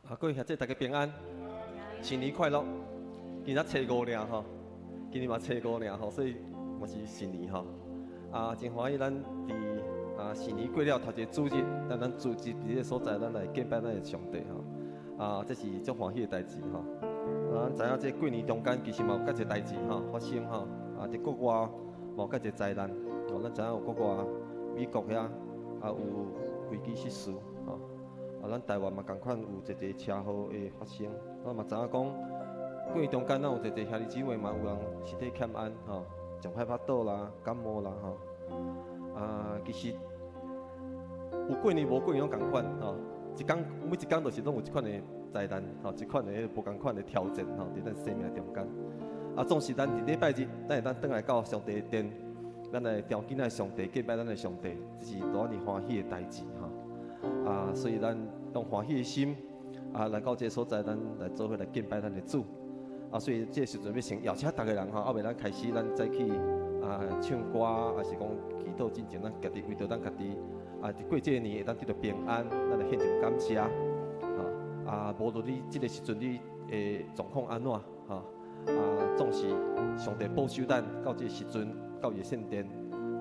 啊，各位兄弟，大家平安，新年快樂。今仔初五爾吼，今日嘛初五爾吼，所以嘛是新年吼。啊，真歡喜咱佇啊新年過了頭一個主日，咱主日佇這個所在，咱來敬拜咱的上帝吼。啊，這是足歡喜的代誌吼。啊，咱知影這過年中間其實嘛有遮濟代誌吼發生吼。啊，佇國外嘛有遮濟災難，哦，咱知影有國外美國遐啊有飛機失事吼。啊，咱台灣嘛仝款有濟濟車禍會發生，咱嘛知影講，過年中間咱有濟濟兄弟姊妹嘛有人身體欠安吼，食歹腹肚啦、感冒啦吼。啊，其實有過年無過年攏仝款吼，一工每一工都是攏有這款的災難吼，這款的無仝款的挑戰吼，佇咱生命中間。啊，總是咱佇禮拜日，咱會當轉來到上帝的殿，咱來朝見咱的上帝，敬拜咱的上帝，這是多爾歡喜的代誌吼。啊，所以咱用歡喜的心啊，來到這個所在，咱來做伙來敬拜咱的主。啊，所以這個時陣欲先邀請逐个人吼，猶未咱開始，咱早起啊唱歌，抑是講祈禱進前，咱家己為著咱家己啊，佇過這個年會當得著平安，咱來獻上感謝。哈啊，無論你這個時陣你的狀況按怎，哈啊，總是上帝保守咱到這個時陣，到伊的聖殿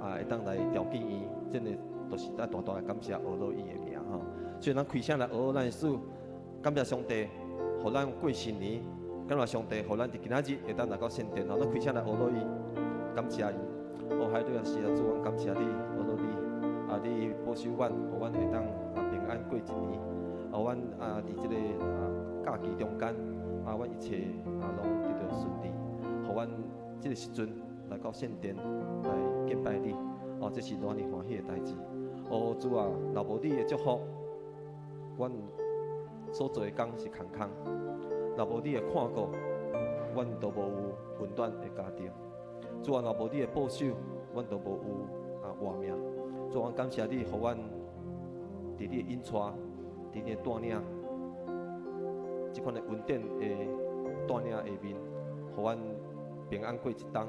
啊，會當來朝見伊，真的。就是咱大大的感謝阿羅伊的名吼，所以咱開聲來阿羅咱的主，感謝上帝，予咱過新年，感謝上帝，予咱佇今仔日會當來到聖殿吼，咱開聲來阿羅伊，感謝伊。哦，哈利路亞，是啊，主，阮感謝你，阿羅你，啊，你保守阮，予阮會當啊平安過一年，啊，阮啊佇這个啊假期中間，啊，阮一切啊攏得著順利，予阮這个時陣來到聖殿來敬拜你，哦，這是偌爾歡喜的代誌。哦，主啊，若無你的祝福，阮所做的工是空空；若無你的看顧，阮都無有溫暖的家庭。主啊，若無你的保守，阮都無有啊活命。主啊，感謝你，予阮佇你的引帶，佇你的帶領，這款的恩典的帶領下面，予阮平安過一冬。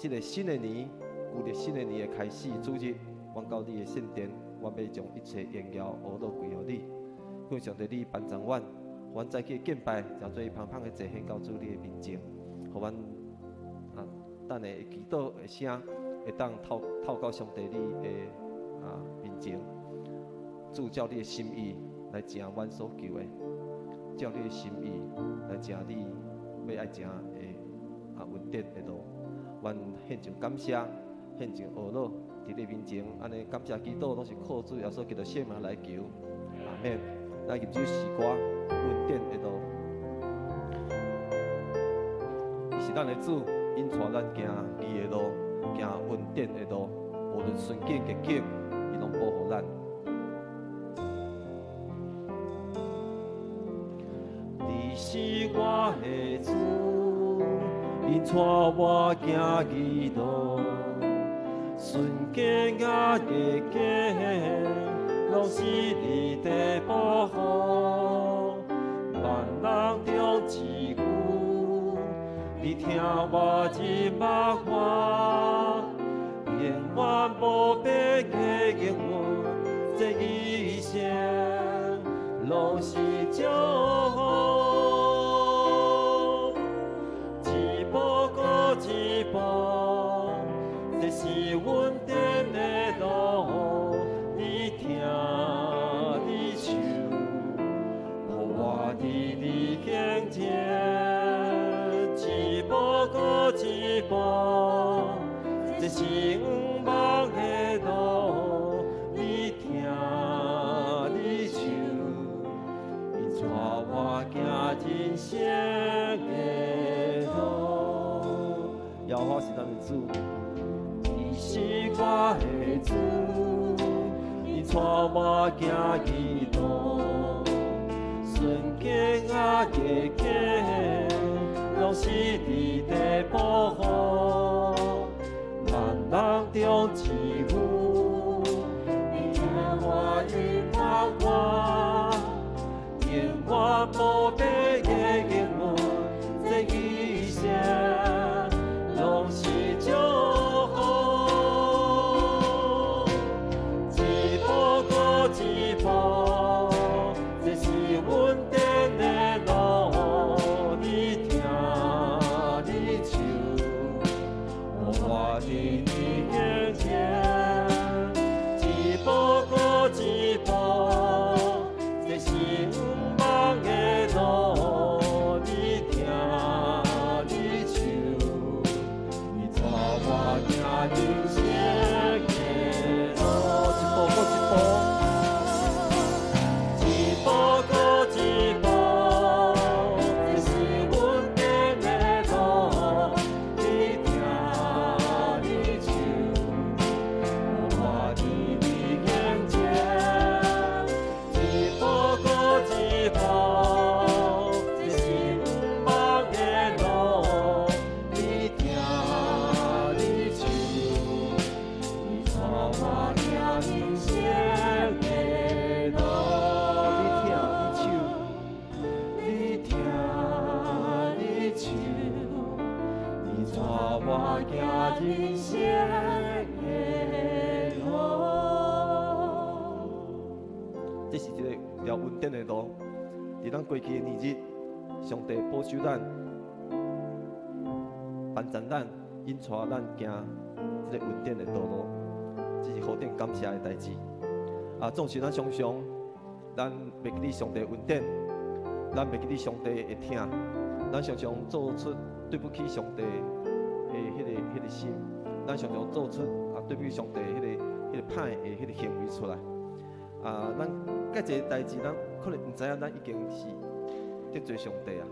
這個新的年，舊曆新的年的開始，主日。阮到你的聖殿，阮欲將一切榮耀、阿羅歸予你。求上帝你幫助阮，阮早起敬拜，誠做芳芳的祭獻到主你的面前，予阮啊，等下祈禱的聲會當透透到上帝你的啊面前。主照你的心意來成阮所求的，照你的心意來成你欲愛成的啊恩典的路。阮獻上感謝，獻上阿羅。佇你面前，按呢感謝祈禱，攏是靠主耶穌基督聖名來求，阿們。來入首詩歌，恩典的路，伊是咱的主，引帶咱行義的路，行恩典的路，無論順境逆境，伊攏保護咱。你是我的主，引帶我行義路。順境抑逆境，攏是你的保護。萬人中只有你聽我入目喊，永遠無變的應允，這一生攏是祝福。一步閣一步。這是恩典的路，你聽你手，予我佇你敬前，一步閣一步，這是向望的路。人生的路。耶和華是咱的主，伊是我的主，伊帶我行義路，順境啊逆境，攏是你的保護，萬人中賜福，你聽我引導我，永遠無變的應允，這一生攏是祝福。一步閣一步，這是穩定的路。你疼你手，予我佇你跟前。一步閣一步，這是毋茫的路。你疼你手，你帶我行人生的路。一步閣一步，一步閣一步，這是穩定的路。你疼你手，予我佇你跟前。一步閣一步，這是毋茫的路。你疼你手，你帶我行人生的路。你疼你手，你疼你手，你帶我行人生的路。這是一條穩定的路，佇咱過去的年日，上帝保守咱，幫助咱，引帶咱行這個穩定的道路，這是何等感謝的代誌。啊，總是咱常常，咱袂記得上帝恩典，咱袂記得上帝的疼，咱常常做出對不起上帝的彼個心，咱常常做出啊對不起上帝彼個歹的彼個行為出來。啊，咱佮一個代誌，咱可能毋知影，咱已經是得罪上帝啊。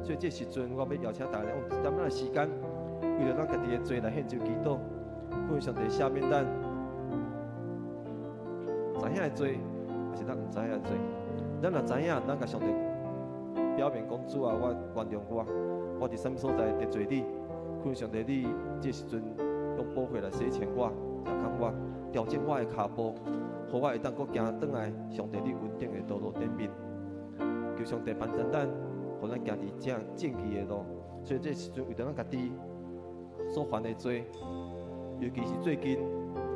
所以這時陣，我欲邀請大家用一點仔的時間，為著咱家己的罪來獻上祈禱，求上帝赦免咱知影的罪，抑是咱毋知影的罪。咱若知影，咱共上帝表明講：主啊，我原諒我，我佇啥物所在得罪你？求上帝你這時陣用寶血來洗清我，來看我，調整我的跤步，予我會當閣行轉來上帝你穩定的道路頂面。求上帝幫助咱，予咱行佇正正義的路。所以這時陣為著咱家己所犯的罪，尤其是最近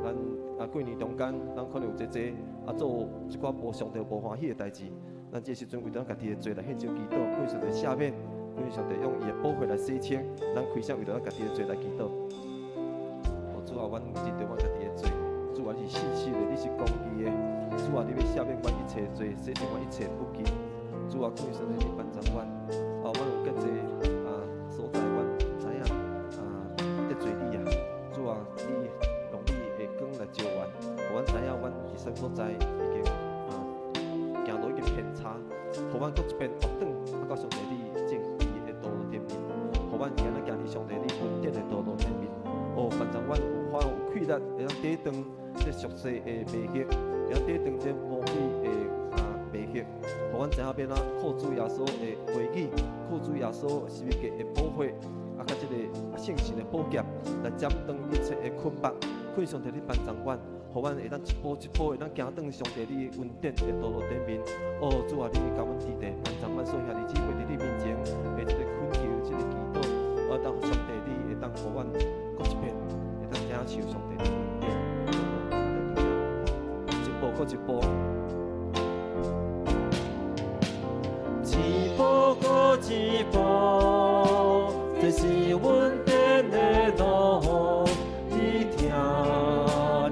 咱啊過年中間，咱可能有濟濟啊做一寡無上帝無歡喜的代誌。咱這時陣為著咱家己的罪來獻上祈禱，求上帝赦免，求上帝用伊的寶血來洗清。咱開聲為著咱家己的罪來祈禱。哦，主啊，阮認著阮家己的罪，主啊，你是信實的，你是公義的，主啊，你欲赦免阮一切罪，洗淨阮一切不義。主啊，求上帝你幫助阮。啊，阮有足濟啊所在，阮知影啊得罪你啊。主啊，你用你的光來照阮，予阮知影阮佇啥物所在已經啊行路已經偏差，予阮閣一遍回轉啊到上帝你正義的道路頂面，予阮今日行佇上帝你恩典的道路頂面。哦，幫助阮有法有氣力，會當抵擋這俗世的迷惑，會當抵擋這魔鬼的啊迷惑，予阮知影欲按怎靠主耶穌的話語，靠主耶穌十字架的寶血，啊，佮這個聖神的寶劍來斬斷一切的捆綁。求上帝你幫助阮，予阮會當一步一步會當行轉上帝你恩典的道路頂面。哦，主啊，你共阮佇咧，幫助阮所兄弟姊妹佇你面前的這個懇求，這個祈禱，啊，當上帝你會當予阮閣一遍，會當領受上帝的恩典。一步閣一步，一步閣一步，這是穩定的路。你疼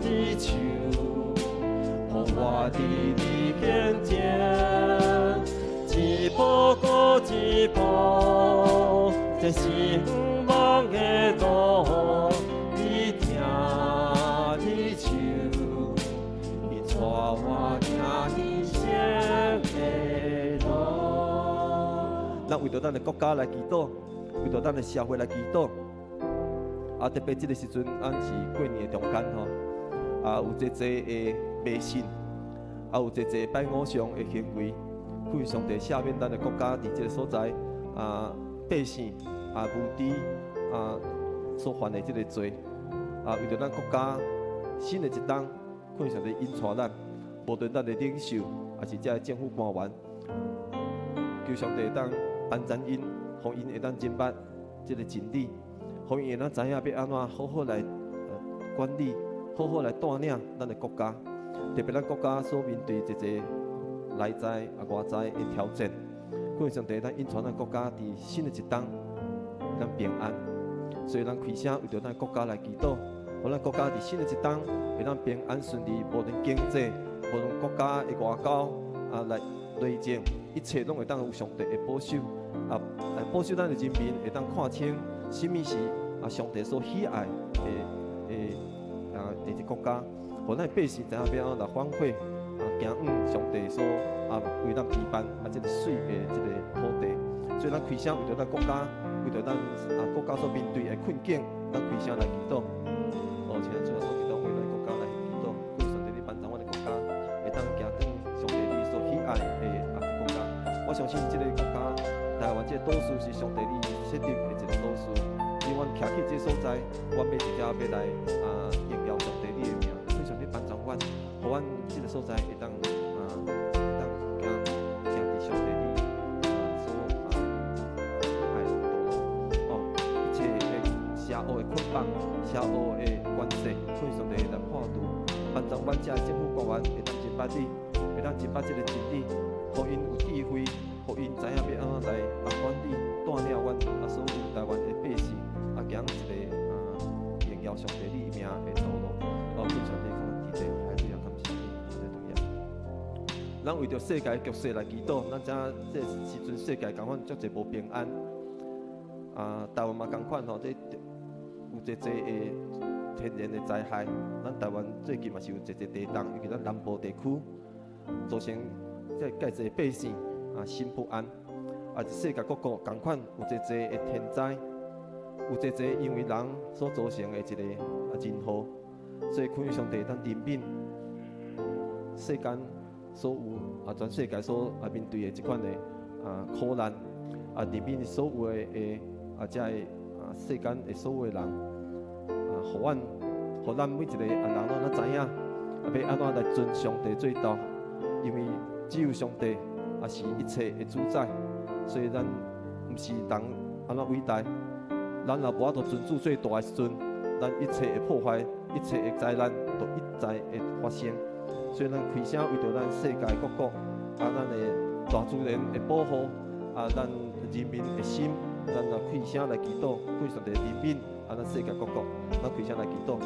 你手，予我佇你跟前。一步閣一步，這是毋茫的路。你疼你手，你帶我行人生的路。咱為著咱的國家來祈禱，為著咱的社會來祈禱。啊，特別這个時陣，咱是過年的中間吼，啊，有濟濟的迷信，啊，有濟濟拜偶像的行為，求上帝赦免咱的國家佇這个所在啊，百姓啊無知啊所犯的這个罪，啊，為著咱國家新的一冬，求上帝引帶咱，無論咱的領袖，抑是這个政府官員，求上帝會當幫助𪜶，予𪜶會當明白這个真理，予𪜶會當知影欲按怎好好來管理，好好來帶領咱的國家。特別咱國家所面對濟濟內在啊外在的挑戰，求上帝當引帶咱國家佇新的一冬，咱平安。所以咱開聲為著咱國家來祈禱，予咱國家佇新的一冬會當平安順利，無論經濟，無論國家的外交啊來內政，一切攏會當有上帝的保守，啊，來保守咱的人民會當看清啥物是啊上帝所喜愛的一個國家，予咱百姓知影欲按怎來反悔啊，行往上帝所啊為咱備辦啊這个媠的這个土地。所以咱開聲為著咱國家，為著咱啊國家所面對的困境，咱開聲來祈禱。哦，請主耶穌基督為咱國家來祈禱，求上帝你幫助阮的國家，會當行轉上帝你所喜愛的啊國家。我相信這个國家，台灣這个島嶼是上帝你設立的一个島嶼。因為阮徛去這个所在，阮欲直接欲來啊榮耀上帝你的名。求上帝幫助阮，予阮這个所在會當啊會當行行佇上帝你啊所啊喜愛的道路。哦，一切的邪惡的捆綁、邪惡的權勢，求上帝來破除，幫助阮遮政府官員會當認捌你，會當認捌這个真理，予𪜶有智慧，予𪜶知影欲按怎來啊管理帶領阮啊所有台灣的百姓啊行一个啊榮耀上帝你名的道路。哦，求上帝共咱佇這，哈利路亞，感謝你，哈利路亞。咱為著世界局勢來祈禱，咱知影這時陣世界仝款足濟無平安。啊，台灣嘛仝款吼，這有濟濟的天然的災害。咱台灣最近嘛是有濟濟地動，尤其咱南部地區，造成這蓋濟百姓啊心不安。啊，世界各國仝款有濟濟的天災，有濟濟因為人所造成的一个啊人禍，所以求上帝當憐憫世間所有啊全世界所啊面對的這款的啊苦難，啊憐憫所有的啊這个啊世間的所有的人，啊，予阮，予咱每一个啊人攏知影，啊欲按怎來尊上帝做大，因為只有上帝啊是一切的主宰，所以咱毋是人按怎偉大，咱若無法度尊主做大的時陣，咱一切的破壞、一切的災難都一再會發生。所以咱開聲為著咱世界各國啊，咱的大自然的保護啊，咱人民的心，咱來開聲來祈禱，求上帝憐憫啊，咱世界各國，咱開聲來祈禱。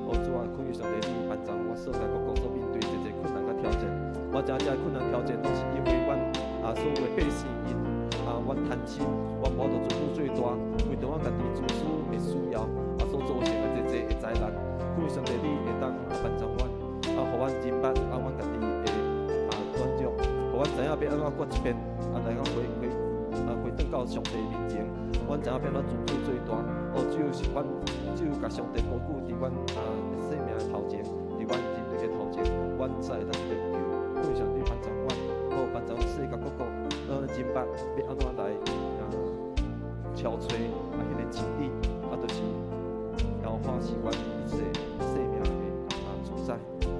哦，主啊，求上帝你幫助我世界各國所面對這濟困難佮挑戰。我知影這困難挑戰攏是因為阮啊所有的百姓𪜶啊，阮貪心，阮無法度尊主做大，為著阮家己自私的需要啊所造成的這濟的災難。求上帝你會當啊幫助阮，啊，予阮認捌啊，阮家己的啊軟弱，予阮知影欲按怎閣一遍啊來講回回啊回轉到上帝面前，阮知影欲按怎尊主做大。哦，只有是阮只有共上帝高舉佇阮啊生命的頭前，佇阮人類的頭前，阮才會當得救。求上帝幫助阮，哦，幫助世界各國，咱認捌欲按怎來啊敲揣啊彼个真理，啊，就是耶和華是阮一切生命的啊主宰。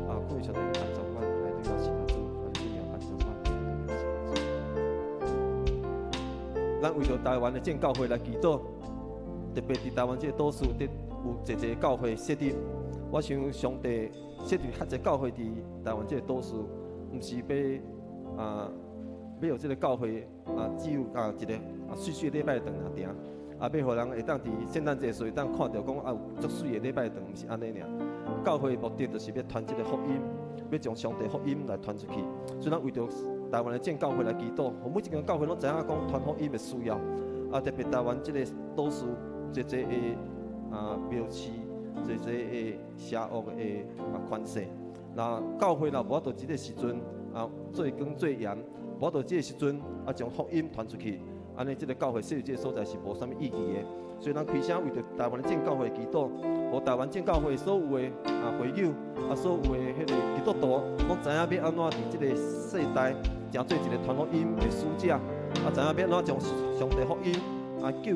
啊，求上帝幫助阮，來對我是主，來對我幫助阮，來對我是主。咱為著台灣的正教會來祈禱，特別佇台灣這個島嶼，佇有濟濟教會設立。我想上帝設立遐濟教會佇台灣這個島嶼，毋是欲啊欲予這个教會啊只有啊一个啊媠媠禮拜堂爾定，啊欲予人會當佇聖誕節時會當看著講啊有足媠的禮拜堂，毋是按呢爾。教會目的就是欲傳這个福音，欲將上帝福音來傳出去。所以咱為著台灣的正教會來祈禱，予每一間教會攏知影講傳福音的需要。啊，特別台灣這个島嶼，濟濟的啊廟寺，濟濟的邪惡的啊權勢。那教會若無法度這个時陣啊做光做鹽，無法度這个時陣啊將福音傳出去，按呢，這个教會設立這个所在是無啥物意義的。所以咱開聲為著台灣的正教會祈禱，予台灣正教會所有的會友啊，所有的彼个基督徒，攏知影欲按怎佇這个世代，成做一个傳福音的使者，啊，知影欲按怎將上帝福音啊救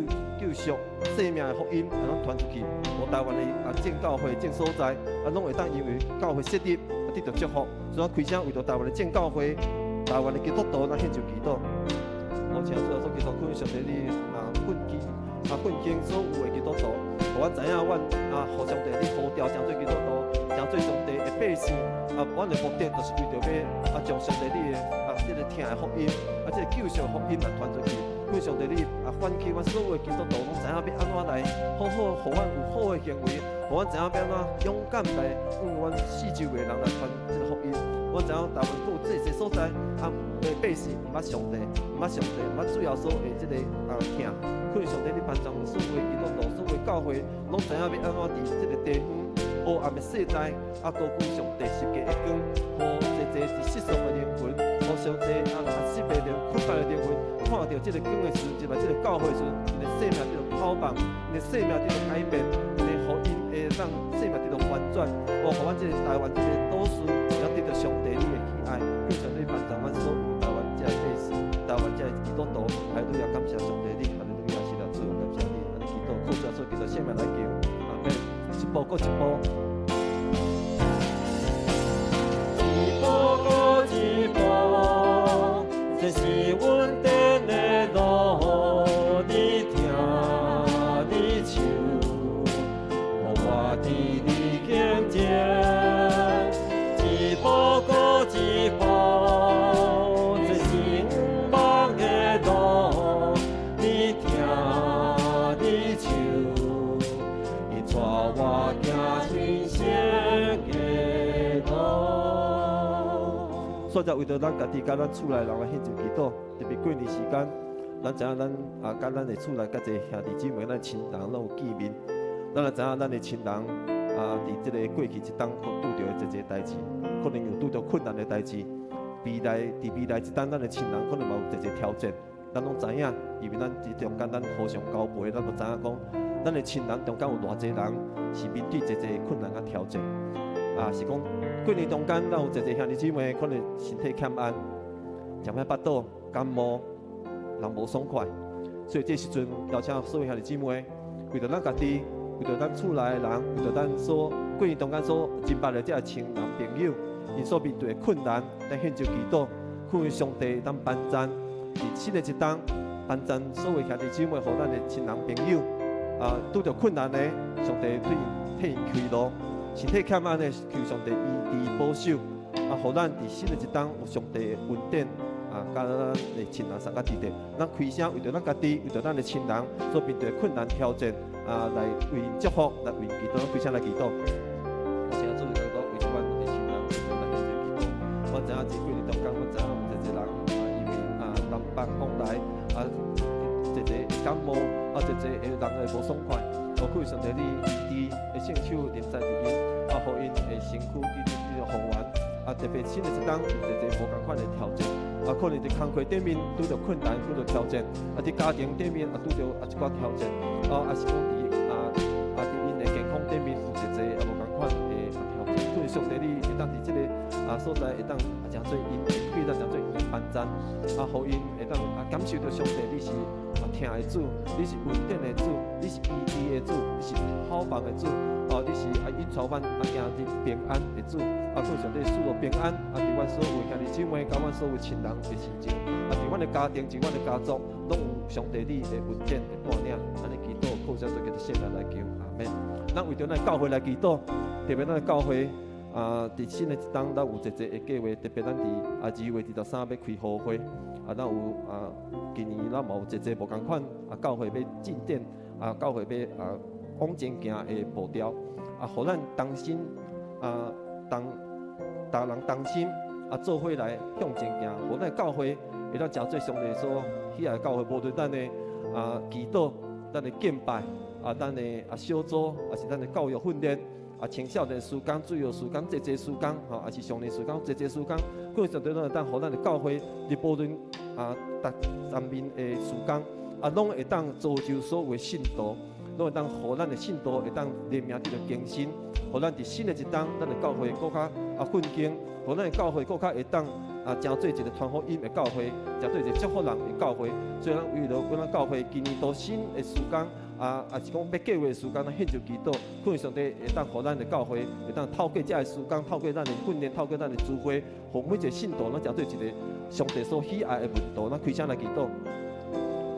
贖生命的福音，啊，攏傳出去，予台灣的正教會正所在，啊，攏會當因為教會設立啊得著祝福。所以咱開聲為著台灣的正教會、台灣的基督徒，咱獻上祈禱。我請主耶穌基督，懇上帝你奮興奮興所有的基督徒，予阮知影阮予上帝你呼召成做基督徒，成做上帝的百姓啊，阮的目的就是為著欲將上帝你的這个疼的福音啊，這个救贖的福音來傳出去。懇上帝你喚起阮所有的基督徒，攏知影欲按怎來好好，予阮有好的行為，予阮知影欲按怎勇敢來向阮四周圍的人來傳這个福音。阮知影台灣閣有這濟所在的百姓毋捌上帝，毋捌上帝，毋捌主耶穌的這个疼。懇上帝你幫助所有的基督徒、所有的教會，攏知影欲按怎佇這个地方黑暗的世代，高舉上帝十架的光，予濟濟佇世上的靈魂，予上濟失的靈、困乏的靈魂，看著這个光的時陣，入來這个教會的時陣，𪜶的生命得著透放，𪜶的生命得著改變，𪜶的予𪜶會當生命得著翻轉，哦，予阮這个台灣這个島嶼，會當得著上帝你的喜愛，懇上帝幫助阮所有台灣這个百姓，台灣這个基督徒，哈利路亞，感謝上帝你，哈利路亞，是啦，主，感謝你，按呢祈禱，靠主耶穌基督聖名來求，阿們，一步閣一步。一步閣一步，這是穩定的路，你聽你手，予我佇你跟前。一步閣一步，這是向望的路，你聽你手，伊帶我行人生的路。煞才為著咱家己佮咱厝內人來獻上祈禱，特別過年時間，咱知影咱佮咱的厝內佮濟兄弟姊妹、咱親人攏有見面，咱也知影咱的親人佇這个過去一冬拄著的濟濟代誌，可能有拄著困難的代誌。未來佇未來這冬，咱的親人可能嘛有濟濟挑戰，咱攏知影，因為咱佇中間咱互相交陪，咱都知影講，咱的親人中間有偌濟人是面對濟濟困難佮挑戰。是講過年中間，咱有濟濟兄弟姊妹可能身體欠安，食歹腹肚、感冒，人無爽快，所以這時陣邀請所有兄弟姊妹，為著咱家己，為著咱厝內的人，為著咱所過年中間所認捌的這个親人朋友，𪜶所面對的困難，咱獻上祈禱，懇求上帝當幫贊，佇新的一冬幫贊所有兄弟姊妹予咱的親人朋友，拄著困難的，上帝對𪜶替𪜶開路。身體欠安的，求上帝醫治保守，予咱佇新的一冬有上帝的恩典，佮咱的親人相佮佇咧。咱開聲為著咱家己，為著咱的親人所面對的困難挑戰，來為𪜶祝福，來為𪜶祈禱，開聲來祈禱。我請主耶穌為著阮的親人，為著咱獻上祈禱。我知影這過年中間，我知影有濟濟人因為南北往來，濟濟感冒，濟濟的人會無爽快。我求上帝你醫治的聖手臨在佇𪜶，予𪜶的身軀去得著復原。特別新的一冬有濟濟無仝款的挑戰，可能佇工課頂面拄著困難，拄著挑戰，佇家庭頂面拄著一寡挑戰，抑是講佇𪜶的健康頂面有濟濟無仝款的挑戰。求上帝你會當佇這个所在會當成做𪜶的氣力，成做𪜶的幫贊，予𪜶會當感受著上帝你是疼的主，你是恩典的主，你是醫治的主，你是透望的主，哦，你是引帶阮行入平安的主，求上帝賜予平安，佇阮所有兄弟姊妹，佮阮所有親人的身上，佇阮的家庭，佇阮的家族，攏有上帝你的恩典的帶領，按呢祈禱，靠主耶穌基督聖名來求，阿們。咱為著咱教會來祈禱，特別咱的教會佇新的一冬，咱有濟濟的計劃，特別咱佇2月23欲開好會，咱有今年咱嘛有濟濟無仝款教會欲進展，教會欲往前行的步調，予咱同心同逐人同心做伙來向前行，予咱教會會當成做上帝所喜愛的教會，無論咱的祈禱、咱的敬拜、咱的小組，抑是咱的教育訓練。青少年事工、主日事工、濟濟事工，吼，抑是少年事工、濟濟事工，各位上帝攏會當予咱的教會，佇無論啊，逐層面的事工，啊，攏會當造就所有的信徒，攏會當予咱的信徒會當靈命得著更新，予咱佇新的一冬，咱的教會閣較啊奮興，予咱的教會閣較會當啊，成做一個傳福音的教會，成做一個祝福人的教會。所以咱為著阮教會今年度新的事工，啊，也是講欲計劃的事工，咱獻上祈禱，懇求上帝會當予咱的教會，會當透過這个事工，透過咱的訓練，透過咱的聚會，予每一個信徒，攏成做一個上帝所喜愛的門徒。咱開聲來祈禱，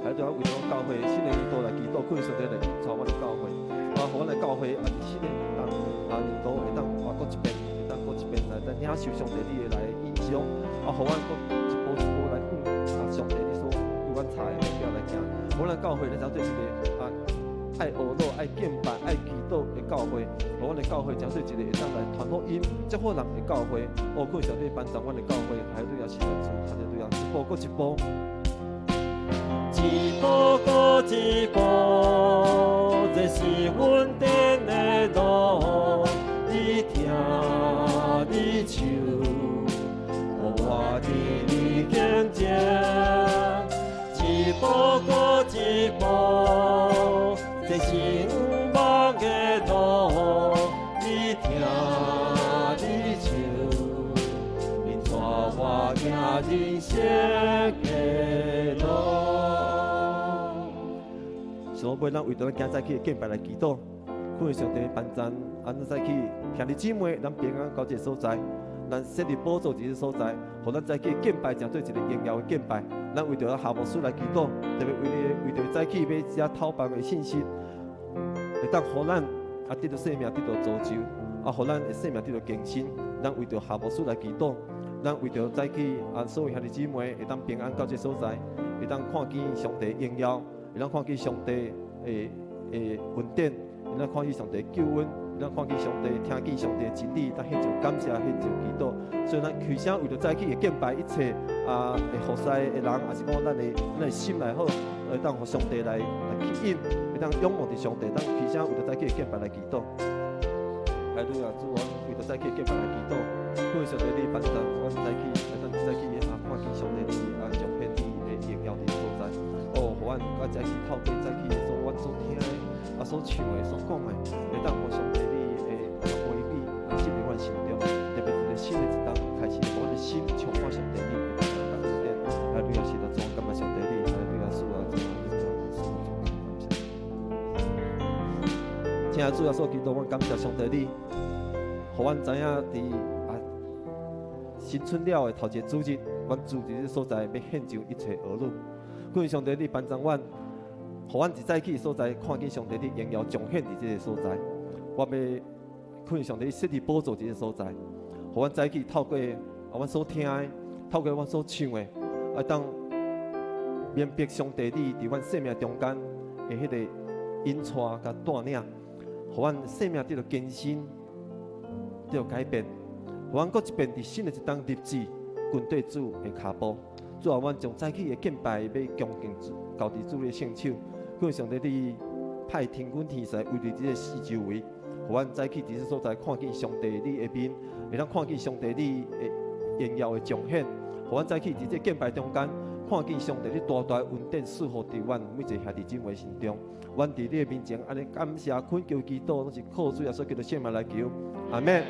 還著為著教會新的年度來祈禱，懇求上帝來引導阮的教會，啊，予阮的教會啊，佇新的年度啊年度會當啊閣一遍，會當閣一遍來來領受上帝你的來影響，啊，予阮閣一步一步來向啊上帝你所為阮插的目標來行。予咱教會來成做一個啊愛學老、愛敬拜、愛祈禱的教會，予阮的教會成做一個會當來傳福音、祝福人的教會。哦，懇求上帝幫助阮的教會，哈利路亞，是的主，哈利路亞，一步閣一步。一步閣一步，這是穩定的路。你聽，你唱，予我佇你跟前。一步閣一步，這是向望的路。你聽，你唱，你帶我行人生的路。上尾，咱為著咱今早起的敬拜來祈禱，懇求上帝幫贊，啊，咱早起兄弟姊妹，咱平安到這個所在，咱設立寶座佇這個所在，予咱早起敬拜成做一個榮耀的敬拜。咱為著咱夏牧師來祈禱，特別為著早起欲遮透放的信息，會當予咱啊得著生命，得著造就，啊，予咱的生命得著更新。咱為著夏牧師來祈禱，咱為著早起啊所有兄弟姊妹會當平安到這個所在，會當看見上帝榮耀。會當看見上帝的恩典，會當看見上帝救恩，會當看見上帝，聽見上帝的真理，咱獻上感謝，獻上祈禱。所以咱開聲為著早起的敬拜一切啊，會服侍的人，抑是講咱的心來好，會當予上帝來吸引，會當仰望佇上帝，咱開聲為著早起的敬拜來祈禱。哈利路亞，主啊，為著早起的敬拜來祈禱，懇求上帝你幫助阮早起，會當早起啊，看見上帝你啊，彰顯你的榮耀佇所在。哦，予阮閣早起透過早起所阮所聽的、啊所唱的、所講的，會當予上帝你的話語啊進入阮心中，特別佇新的一冬開始，予阮的心充滿上帝你的平安佮恩典。哈利路亞，是的，主，感謝上帝你，哈利路亞，主啊，主啊，主啊，主啊，感謝。親愛的主耶穌基督，阮感謝上帝你，予阮知影佇啊新春了的頭一個主日，阮住佇這個所在，欲獻上一切兒女。懇求上帝你幫助阮，予阮佇早起的所在看見上帝你榮耀彰顯佇這個所在。我欲懇求上帝設立寶座佇這個所在，予阮早起透過啊阮所聽的，透過阮所唱的，啊當明白上帝你佇阮生命中間的彼個引帶佮帶領，予阮生命得著更新，得著改變，予阮閣一遍佇新的一冬立志跟綴主的跤步。主啊，阮將早起的敬拜欲恭敬主，交佇主的聖手。懇求上帝，你派天軍天使圍佇這個四周圍，予阮早起佇這所在看見上帝你的面，會當看見上帝你的榮耀的彰顯。予阮早起佇這敬拜中間，看見上帝你大大的恩典賜予佇阮每一個兄弟姊妹心中。阮佇你的面前按呢感謝懇求祈禱，攏是靠主耶穌基督聖名來求。阿門。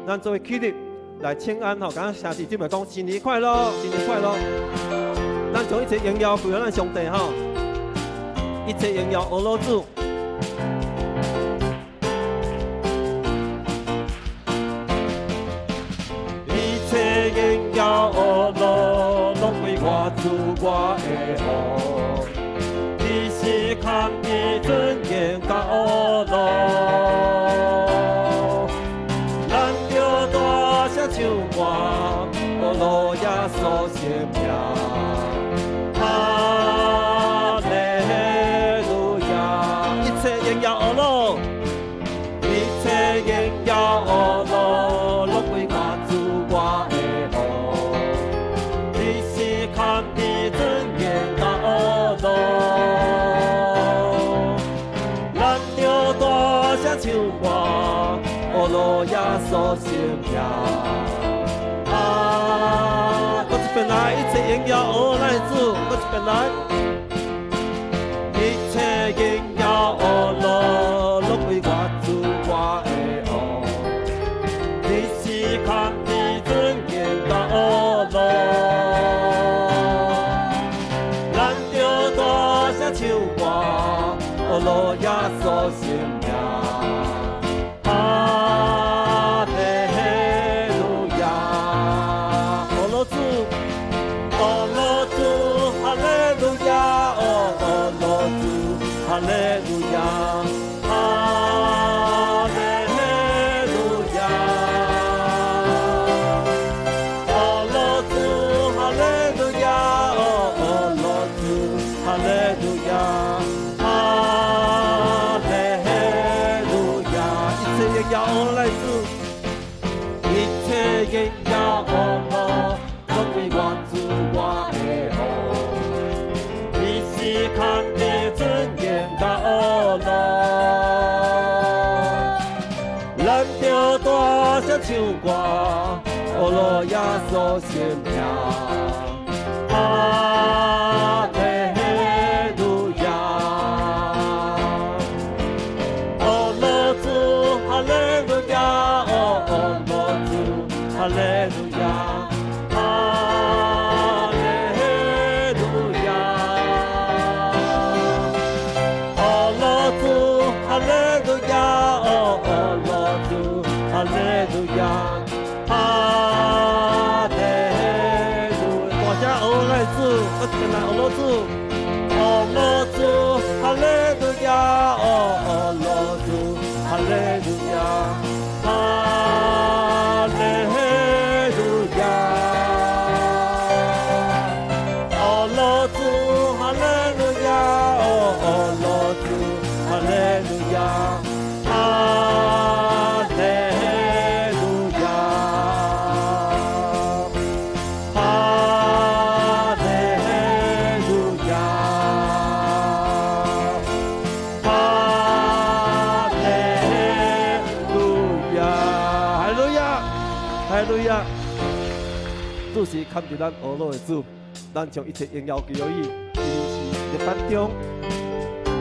咱做伙起立來請安吼，共兄弟姊妹講新年快樂，新年快樂。咱將一切榮耀歸予咱上帝吼，一切榮耀阿羅主。一切榮耀阿羅，攏歸我主我的王。你是堪比尊嚴佮阿羅，咱著大聲唱歌，阿羅耶穌聖名。哈利路亞，一切榮耀阿羅，一切榮耀阿羅，攏歸我主我的王。你是堪比尊嚴佮阿羅，咱著大聲唱歌，阿羅耶穌聖名。啊，閣一遍，遍來，一切榮耀予咱的主，閣一遍來。一切榮耀呵樂，攏歸我主我的王。你是扛的尊嚴佮呵樂，咱著大聲唱歌，呵樂耶穌聖名。哈利路亞，呵樂主，呵樂主，哈利路亞，呵樂主，哈利路亞，哈利路亞。呵樂主，哈利路亞，呵樂主，哈利路亞，哈利路亞。一切榮耀予咱主，一切榮耀呵樂，攏歸我主我的王。你是扛的尊嚴佮呵樂，咱著大聲唱歌，呵樂耶穌聖名。哈利路亞，呵樂主，哈利路亞，呵樂主，哈利路亞，哈利路亞。呵樂主，哈利路亞，呵樂主，哈利路亞，哈利路。大聲呵樂主，閣一遍來呵樂主，呵樂主，哈利路亞，呵樂主，哈利路亞，哈利路亞。呵樂主，哈利路亞，呵樂主，哈利路亞，哈利路亞，哈利路亞，哈利路亞，哈利路亞，哈利路亞。主是堪得咱呵樂的主，咱將一切榮耀歸予伊。伊是列邦中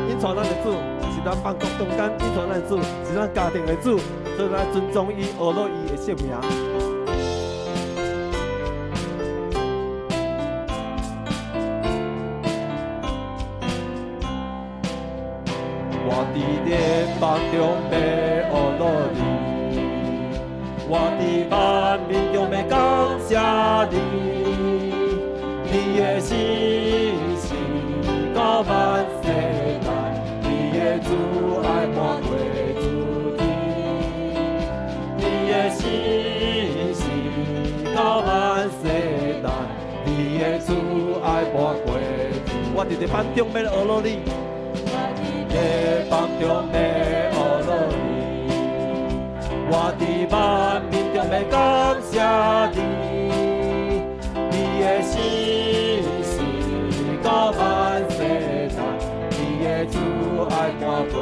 引帶咱的主，是咱萬國中間引帶咱的主，是咱家庭的主，所以咱尊重伊，呵樂伊的聖名。我佇列邦中欲呵樂你，我佇萬民中欲感謝你，你的信實到萬世代，你的慈愛瞞過諸天，你的信實到萬世代，你的慈愛瞞過諸。我佇列邦中欲呵樂你，列邦中欲呵樂你，我佇萬民中欲感謝你，你的信實到萬世代，你的慈愛瞞過諸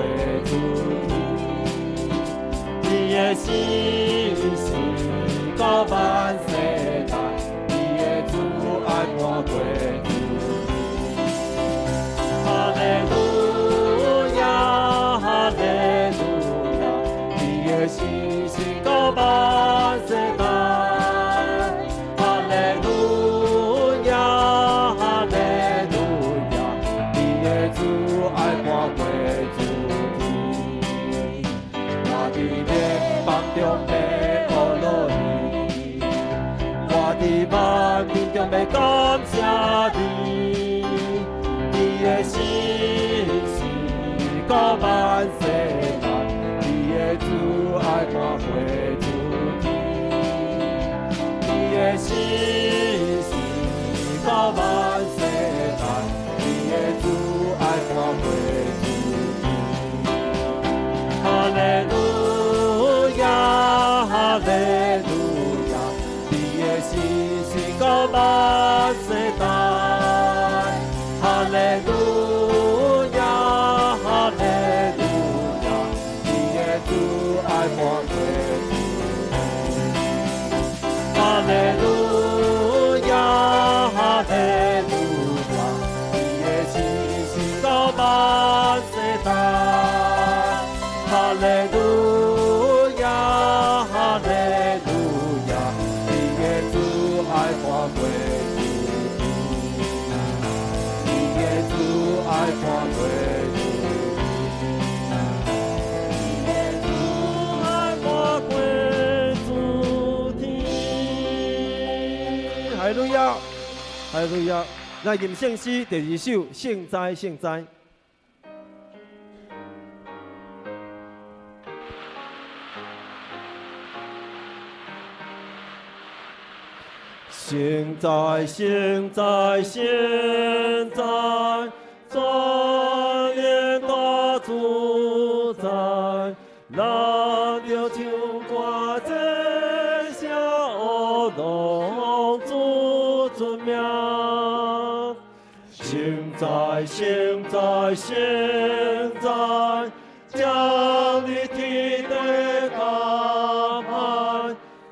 天，你的信實到萬世代，你的慈愛瞞過諸天。哈利路亞，哈利路亞，你的信實到萬世代。哈利路亞，哈利路亞，你的慈愛瞞過諸天。我佇列邦中欲呵樂你，我佇萬民中欲感謝你，你的信實到萬世代，你的慈愛瞞過諸天，你的信實到萬世代，你的慈愛瞞過諸天。哈利路亞，哈利路亞，你的信實到萬世代。哈利路亞，哈利路亞，你的慈愛瞞過諸天。哈利路亞，哈利路亞！來吟聖詩第二首，聖哉聖哉。聖哉聖哉聖哉，全能大主宰，咱著唱歌讚聲阿羅主尊名。聖哉聖哉聖哉，將你天地安排，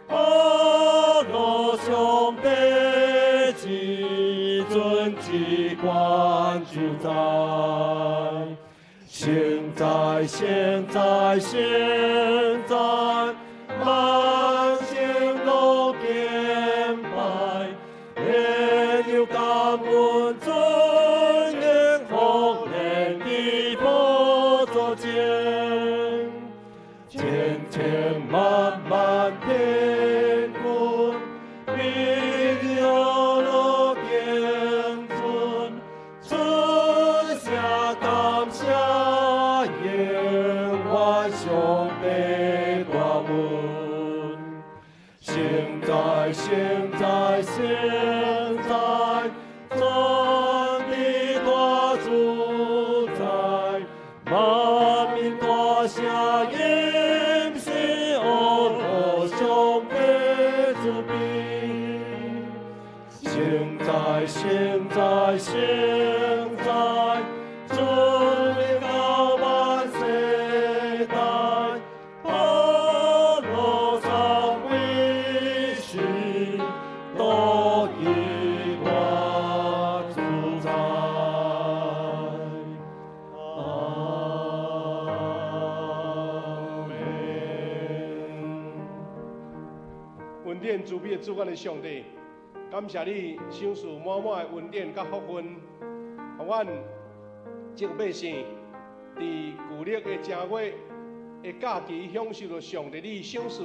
阿羅上帝至尊至冠主宰。聖哉聖哉聖哉，萬聖攏敬拜，會有感恩尊榮福連佇寶座前，千千萬萬天軍，比阿羅敬尊，出聲感謝永遠上帝大恩。聖哉聖哉聖哉，全地大主宰，萬民大聲吟詩阿羅上帝慈悲。聖哉聖哉聖哉，尊榮到萬世代，阿羅三位是獨一大主宰。阿門。恩典慈悲的主，阮的上帝，感謝你賞賜滿滿的恩典佮福分，予阮眾百姓佇舊曆的正月的假期享受著上帝你賞賜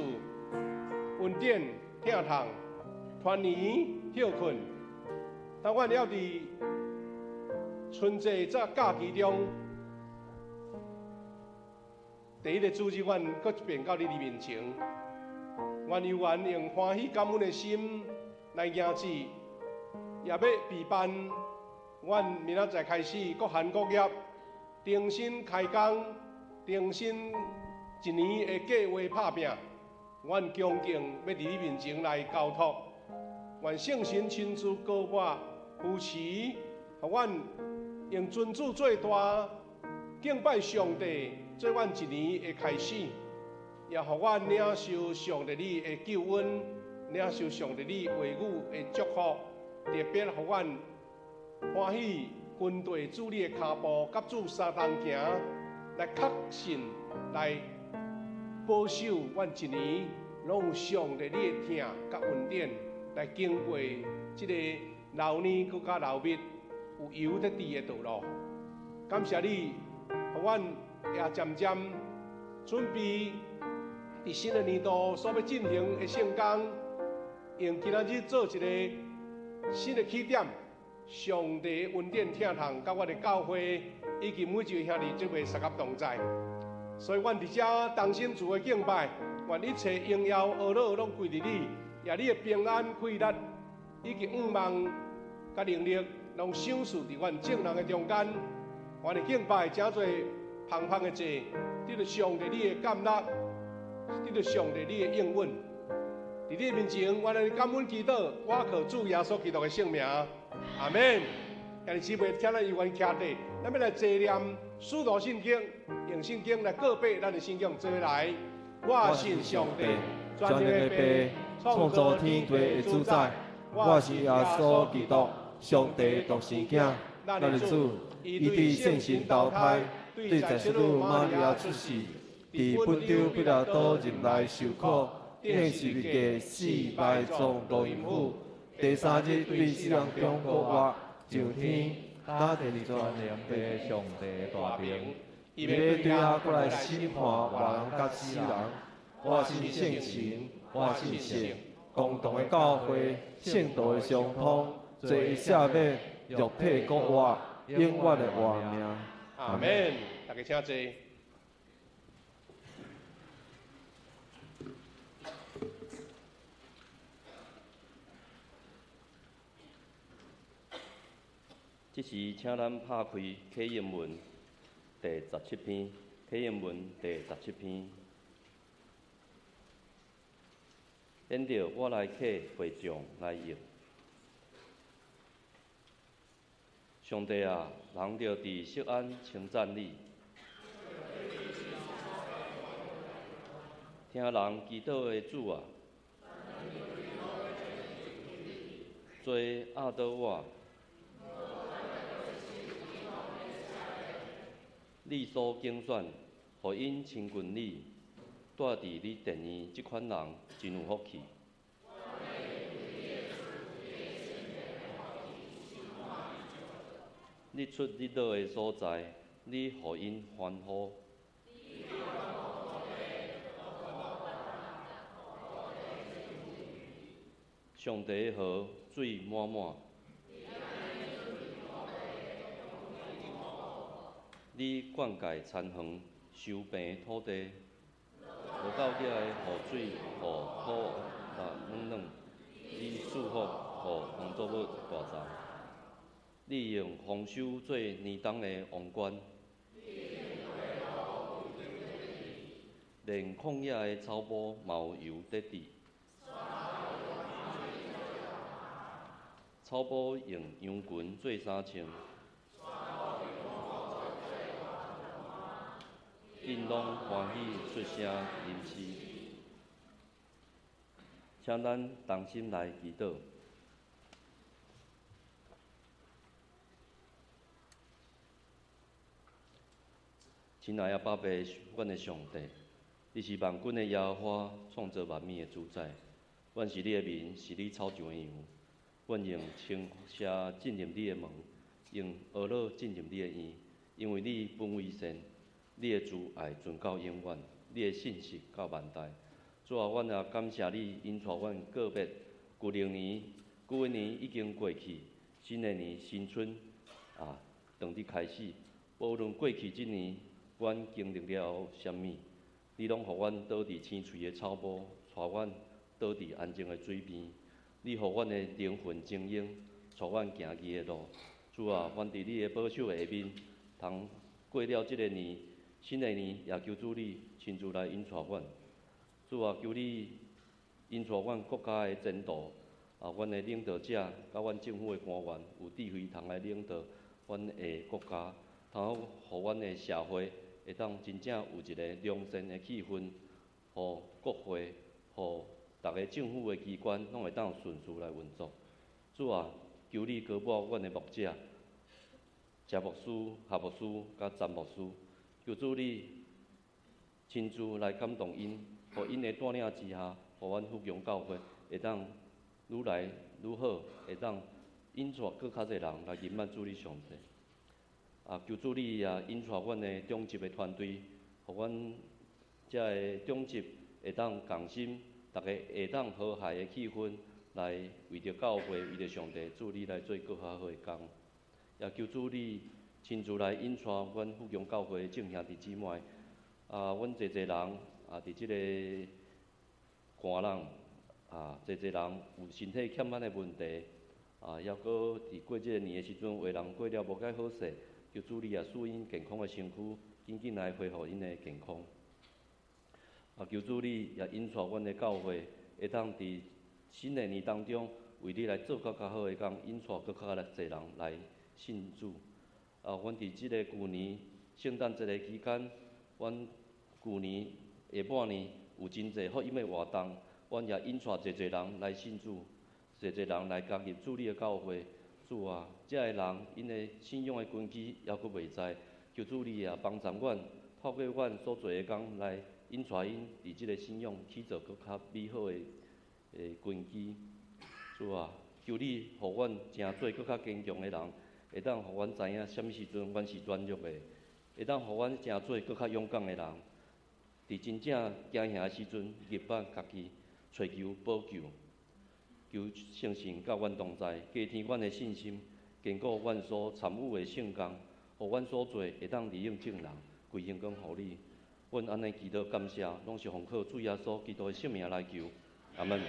恩典、疼痛、團圓、歇睏。當阮猶佇春節這假期中，第一个主日，阮閣一遍到你的面前，阮猶原用歡喜感恩的心來迎接，也欲備辦阮明仔載開始各行各業重新開工、重新一年的計劃拍拚。阮恭敬欲佇你面前來交託，願聖神親自膏抹扶持，予阮用尊主最大敬拜上帝，做阮一年的開始，也予阮領受上帝你的救恩，領受上帝你話語的祝福，特別予阮歡喜跟隨主你的跤步，佮主相同行，來確信，來保守阮一年攏有上帝你的疼佮恩典，來經過這个流年閣較流蜜有油得甜的道路。感謝你，予阮也漸漸準備佇新的年度所欲進行的聖工，用今仔日做一个新的起點。上帝恩典疼痛，佮阮的教會以及每一位兄弟姊妹相佮同在，所以阮佇遮同心主的敬拜，願一切榮耀、阿樂攏歸佇你，也你的平安、快樂以及向望佮能力，攏賞賜佇阮眾人的中間。阮的敬拜成做芳芳的祭，得著上帝你的甘納，得著上帝你的應允。佇你面前，阮來感恩祈禱，我靠主耶穌基督的聖名。阿門。兄弟姊妹，請咱猶原徛佇，咱欲來齊念使徒信經，用聖經來告白咱的信仰。做伙來，我信上帝，全能的父，創造天地的主宰，我是耶穌基督，上帝獨生囝，咱的主，伊佇聖神投胎，對在聖女瑪利亞出世，佇本丟彼拉多入內受苦，釘十字架死埋葬落陰府，第三日對死人中復活，上天，搭第二全能的上帝大能，伊欲對仔閣來審判活人佮死人。我信聖神，我信聖，共同的教會，聖道的相通，做啥物，肉體閣活，永遠的活命。阿門。大家請坐。這時，請咱拍開啟應文第十七篇，啟應文第十七篇。現在我來客會眾來譯。上帝啊，人著佇錫安稱讚你，聽人祈禱的主啊，做壓倒我。你所揀選，予𪜶親近你，住佇你殿院這款人真有福氣。日出日落的所在，你予𪜶歡呼。上帝的河水滿滿。你灌溉田園，收平土地，無夠額的雨水，予土力軟軟。你賜福予農作物大欉。你用豐收做年冬的王冠。連曠野的草埔嘛有油得滴。草埔用羊群做衫穿。𪜶攏歡喜出聲吟詩，請咱同心來祈禱。親愛的爸爸，阮的上帝，你是萬軍的耶和華，創造萬物的主宰。阮是你的民，是你草場的羊。阮用稱謝進入你的門，用呵咾進入你的院，因為你本為善。你的慈愛存到永遠，你的信實到萬代。主啊，阮也感謝你，引帶阮告別舊歷年，舊年已經過去，新的年新春啊，當佇開始。無論過去這年，阮經歷了啥物，你攏予阮倒佇青翠的草埔，帶阮倒佇安靜的水邊。你予阮的靈魂晶瑩，帶阮行義的路。主啊，阮佇你的保守下面，通過了這個年。新的年也求主你親自來引帶阮，主啊，求你引帶阮國家的前途，啊，阮的領導者，佮阮政府的官員有智慧通來領導阮的國家，通好予阮的社會會當真正有一個良善的氣氛，予國會，予逐个政府的機關攏會當順序來運作。主啊，求你膏抹阮的牧者，謝牧師、何牧師、佮詹牧師。求主你親自來感動𪜶，予𪜶的帶領之下，予阮福隆教會會當愈來愈好，會當引帶閣較濟人來認捌主你上帝。啊，求主你也引帶阮的長執的團隊，予阮遮的長執會當仝心，逐家會當和諧的氣氛來為著教會、為著上帝，主你來做閣較好的工。也求主你親自來引帶阮福隆教會眾兄弟姊妹，啊，阮濟濟人啊，佇這个寒冷，啊，濟濟人有身體欠安的問題，啊，抑閣佇過這个年的時陣，有的人過了無介好勢，求主你也賜𪜶健康的身軀，緊緊來恢復𪜶的健康。啊，求主你也引帶阮的教會，會當佇新的年當中，為你來做閣較好的工，引帶閣較濟人來信主。啊，阮佇這个舊年聖誕節的期間，阮舊年下半年有真濟福音的活動，阮也引帶濟濟人來信主，濟濟人來加入主你的教會。主啊，這个人𪜶的信仰的根基猶閣袂知，求主你也幫助阮，透過阮所做的工來引帶𪜶佇這个信仰去做閣較美好的根基。主啊，求你予阮成做閣較堅強的人。會當予阮知影啥物時陣阮是軟弱的，會當予阮成做閣較勇敢的人。佇真正驚嚇的時陣，入捌家己，揣求補救。求圣神佮阮同在，加添阮的信心，坚固阮所参与的圣工，予阮所做会当利用众人，归荣光予你。阮按呢祈祷感谢，拢是奉靠主耶稣基督的圣名来求，阿门。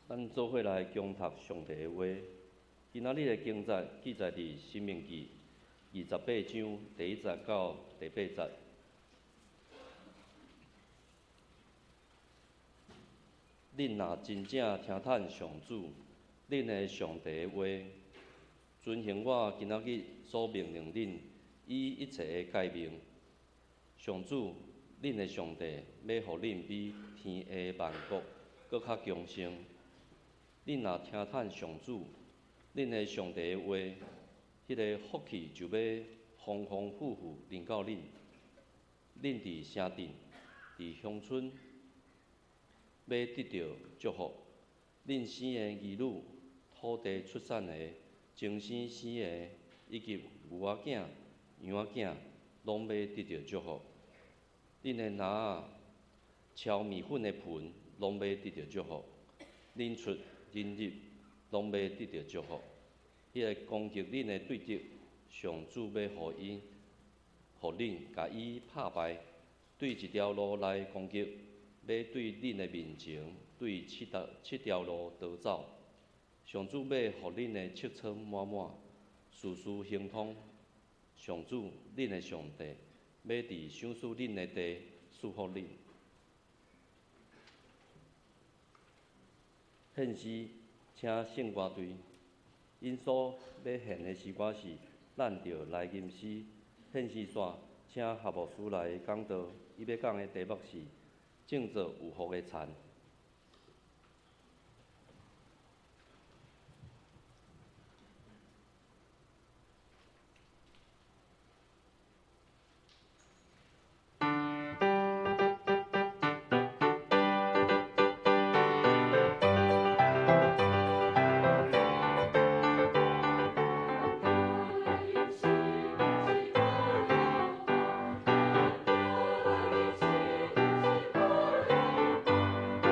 咱做伙来恭读上帝的话。今仔日的经节记载伫《申命记》28章第1节到第8节。恁若真正听趁上主，恁的上帝的话，遵行我今仔日所命令恁以一切的诫命，上主，恁的上帝欲予恁比天下万国阁较强盛。恁若听趁上主，恁的上帝的话，彼个福气就欲丰丰富富临到恁。恁伫城镇、伫乡村，欲得著祝福。恁生的儿女、土地出产的、精生生的，以及牛仔囝、羊仔囝，拢欲得著祝福。恁的篮仔、敲面粉的盆，拢欲得著祝福。恁出恁入，拢欲得著祝福。彼个攻击恁的对敌，上主欲予𪜶，予恁共伊拍败，对一条路来攻击，欲对恁的面前，对七条路逃走。上主欲予恁的尺仓满满，事事亨通。上主，恁的上帝，欲伫赏赐恁的地赐福恁。献诗，请圣歌队，𪜶所欲献的诗歌是《咱著来吟诗》。献诗煞，请何牧师来讲道，伊欲讲的题目是种做有福的田。 Thank you.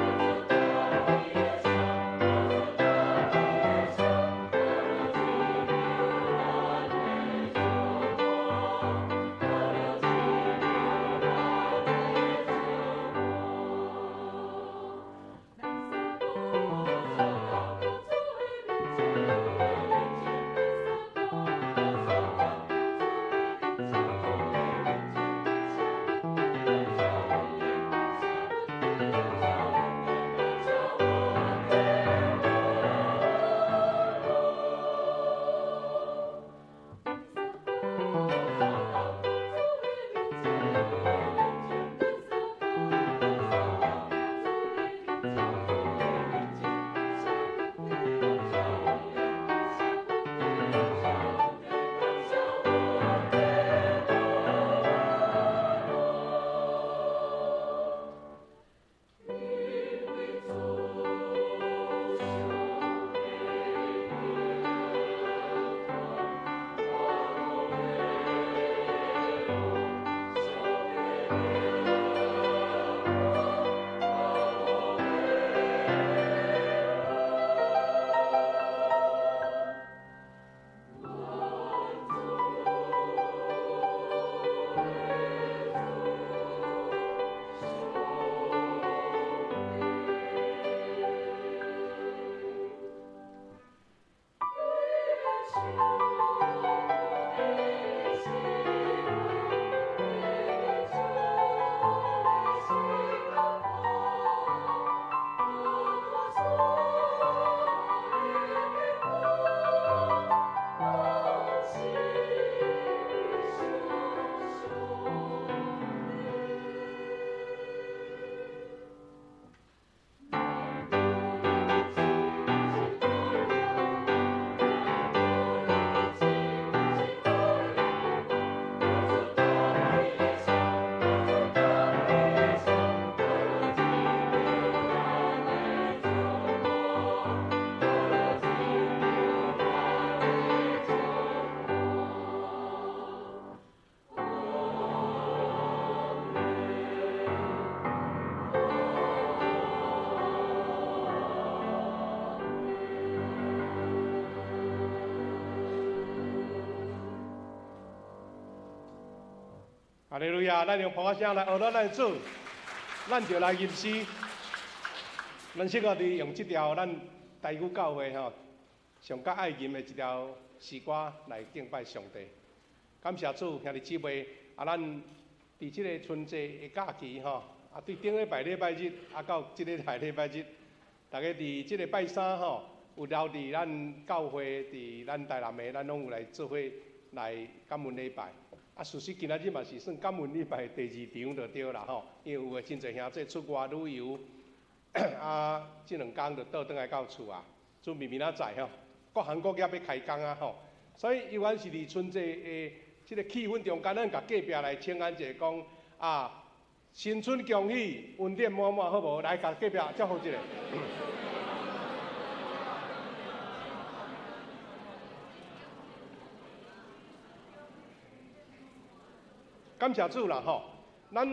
哈利路亞！咱用噗仔聲來學咱的主，咱就來吟詩。咱適合佇用這條咱台語教會吼上較愛吟的一條詩歌來敬拜上帝。感謝主，兄弟姊妹，啊，咱佇這个春節的假期吼，啊，對頂禮拜禮拜日，啊，到這禮拜禮拜日，逐家佇這个拜三吼，有留佇咱教會，佇咱台南的，咱攏有來做伙來感恩禮拜。啊，事實今仔日嘛是算感恩禮拜第二場就對啦吼，因為有的真濟兄弟出外旅遊，啊，這兩工就倒轉來到厝啊，準備明仔載吼，各行各業欲開工啊吼，所以猶原是佇春節的這个氣氛中間，咱共隔壁來請安一下講啊，新春恭喜，恩典滿滿，好無？來，共隔壁祝福一下。感謝主啦吼！咱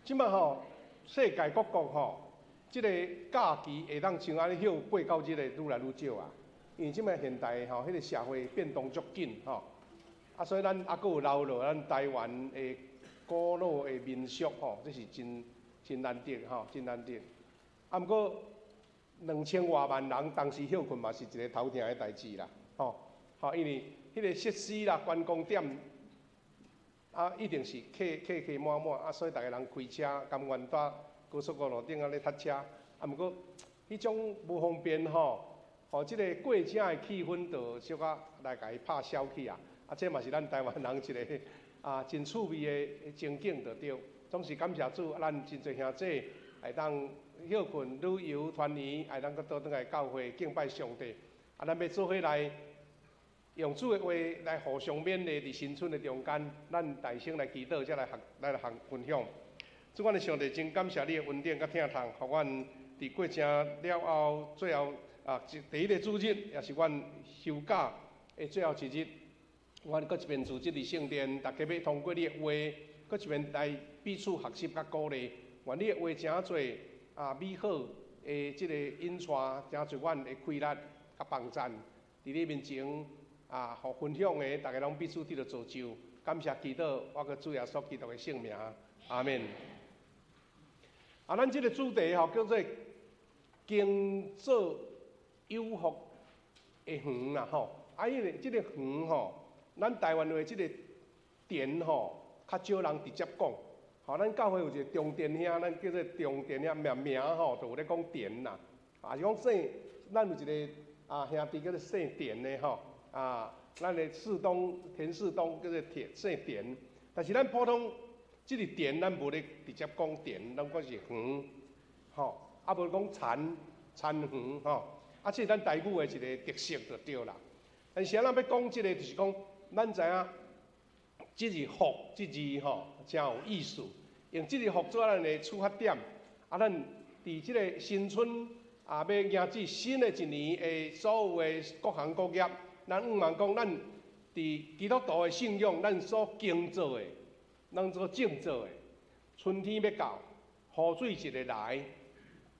這擺吼，世界各國吼，這个假期會當像按呢休八九日的愈來愈少啊。因為這擺現代吼，彼个社會變動足緊吼，啊，所以咱猶閣有留落咱台灣的古老的民俗吼，這是真真難得吼，真難得。啊，毋過2000外萬人同時歇睏嘛，是一个頭疼的代誌啦，吼，吼，因為彼个設施啦、觀光點。啊，一定是客客客滿滿，啊，所以逐个人開車，甘願蹛高速公路頂仔咧塞車。啊，毋過，彼種無方便吼，予這个過車的氣氛就小可來共伊拍消去啊。啊，這嘛是咱台灣人一个啊真趣味的情景就對。總是感謝主，咱真濟兄弟會當歇睏旅遊團圓，會當閣倒轉來教會敬拜上帝。啊，咱欲做伙來。用主的話來互相勉勵，佇新春的中間，咱大聲來祈禱，才來學來學分享。主，阮的上帝真感謝你的恩典佮疼痛，予阮佇過程了後，最後啊，第一个主日，也是阮休假的最後一日，阮閣一遍組織佇聖殿，逐家欲通過你的話，閣一遍來彼此學習佮鼓勵。願你的話誠濟啊美好的這个引帶，誠濟阮的氣力佮幫贊，佇你面前。啊，予分享的，逐家攏彼此得著造就，感謝祈禱，我閣主耶穌基督的聖名，阿們。啊，咱這个主題吼叫做耕作有福的園啦吼。啊，因為這个園吼，咱台灣話這个田吼，較少人直接講。吼，咱教會有一個中田兄，咱叫做中田兄，名名吼，就有咧講田啦。啊，是講姓，咱有一个啊兄弟叫做姓田的吼。啊，咱的世東田世東叫做田姓田，但是咱普通這个田，咱無咧直接講田，咱講是園，吼，啊無講田田園吼，啊，這是咱台語的一个特色就對啦。但是咱欲講這个，就是講咱知影，這字福這字吼誠有意思，用這字福做咱的出發點，啊，咱佇這个新春啊，欲迎接新的一年的所有的各行各業。咱向望講，咱佇基督徒的信仰，咱所耕作的，咱所種作的，春天欲到，雨水一个來，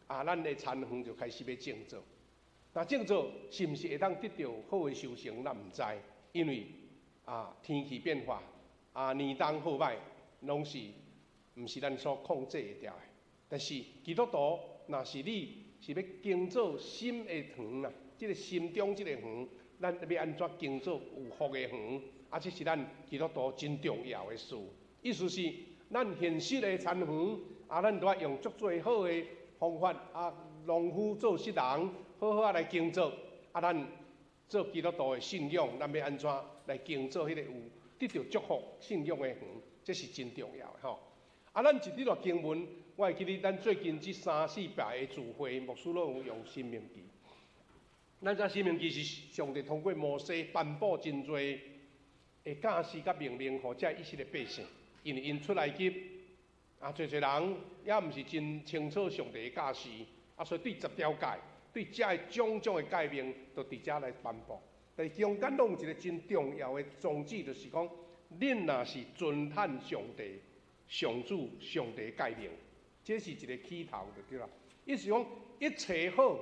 啊，咱的田園就開始欲種作。那種作是毋是會當得著好的收成，咱毋知，因為啊天氣變化，啊年冬好歹，攏是毋是咱所控制會著的。但是基督徒，若是你是欲耕作心的園啦，這个心中這个園。咱欲按怎耕作有福的園？啊，這是咱基督徒真重要的事。意思是，咱現實的田園，啊，咱都愛用足濟好的方法，啊，農夫做穡人，好好仔來耕作。啊，咱做基督徒的信仰，咱欲按怎來耕作彼个有得著祝福信仰的園？這是真重要的吼。啊，咱一節段經文，我會記得咱最近這三四擺的聚會，牧師攏有用申命記。咱知申命記是上帝通過摩西頒布真濟的教示佮命令，予這以色列百姓。因為𪜶出埃及，啊，濟濟人也毋是真清楚上帝的教示，啊，所以對十條誡，對這个種種的誡命，都佇遮來頒布。但是中間攏有一个真重要的宗旨，就是講，恁若是遵行上帝、上主、上帝誡命，這是一个起頭就對啦。意思講，一切好。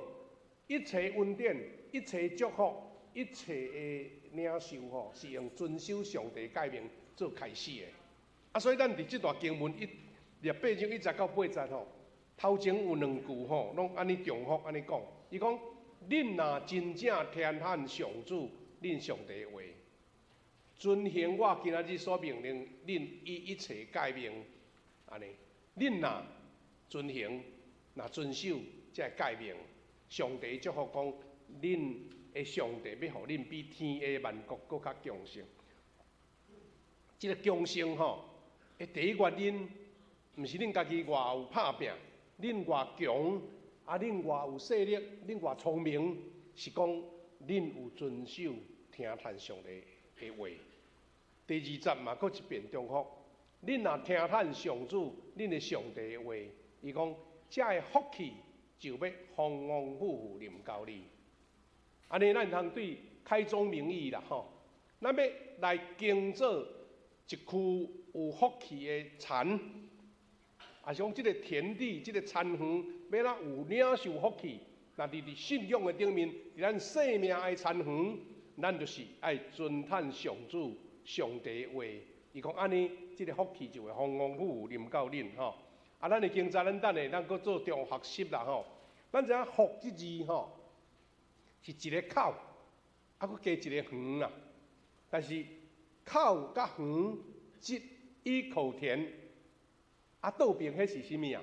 一切恩典、一切祝福、一切的領受吼，是用遵守上帝誡命做開始的。啊，所以咱佇這段經文1八章1節到8節吼，頭前有兩句吼，攏按呢重複按呢講。伊講：恁若真正聽趁上主恁上帝話，遵行我今仔日所命令恁伊一切誡命，按呢，恁若遵行，若遵守這个誡命，上帝祝福講，恁的上帝欲予恁比天下萬國閣較強盛。這个強盛吼，的第一原因，毋是恁家己偌有拍拚，恁偌強，啊，恁偌有勢力，恁偌聰明，是講恁有遵守聽趁上帝的話。第二節嘛，閣一遍重複，恁若聽趁上主恁的上帝的話，伊講，這个福氣就欲豐豐富富臨到你。按呢，咱通對開宗明義啦吼，咱欲來耕作一區有福氣的田，抑是講這个田地、這个田園，欲怎有領受福氣？若佇信仰的頂面，佇咱生命的田園，咱就是愛遵趁上主上帝的話。伊講按呢，這个福氣就會豐豐富富臨到恁吼。啊，咱的經濟，咱等下咱閣做重學習啦吼。咱知影福這字吼，是一个口，啊，閣加一个園啦。但是口佮園，這一口田，啊，倒爿彼是啥物啊？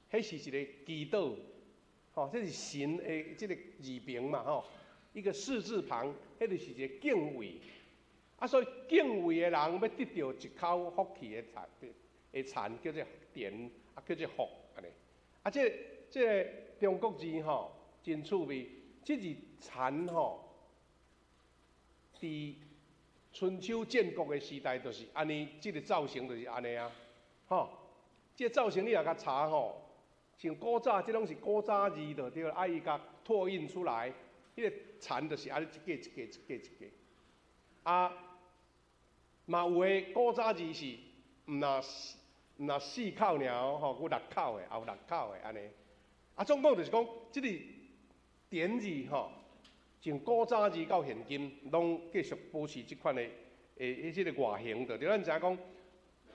彼是一个祈禱，吼，這是神的這个字旁嘛，吼，一個示字旁，彼就是一個敬畏。啊，所以敬畏的人欲得著一口福氣的田，的田叫做田，啊，叫做福，按呢。啊，這个中國字吼，真趣味。這字田吼，佇春秋戰國的時代就是按呢，這个造型就是按呢啊，吼，這个造型你若共查吼，像古早這攏是古早字就對，啊伊共拓印出來，彼个田就是按呢一格一格一格一格，啊，嘛有的古早字是毋若毋若四口爾吼，閣六口的，也有六口的按呢。啊，總講就是講，這个田字吼，從古早字到現今，攏繼續保持這款的彼這个外形就對。咱知影講，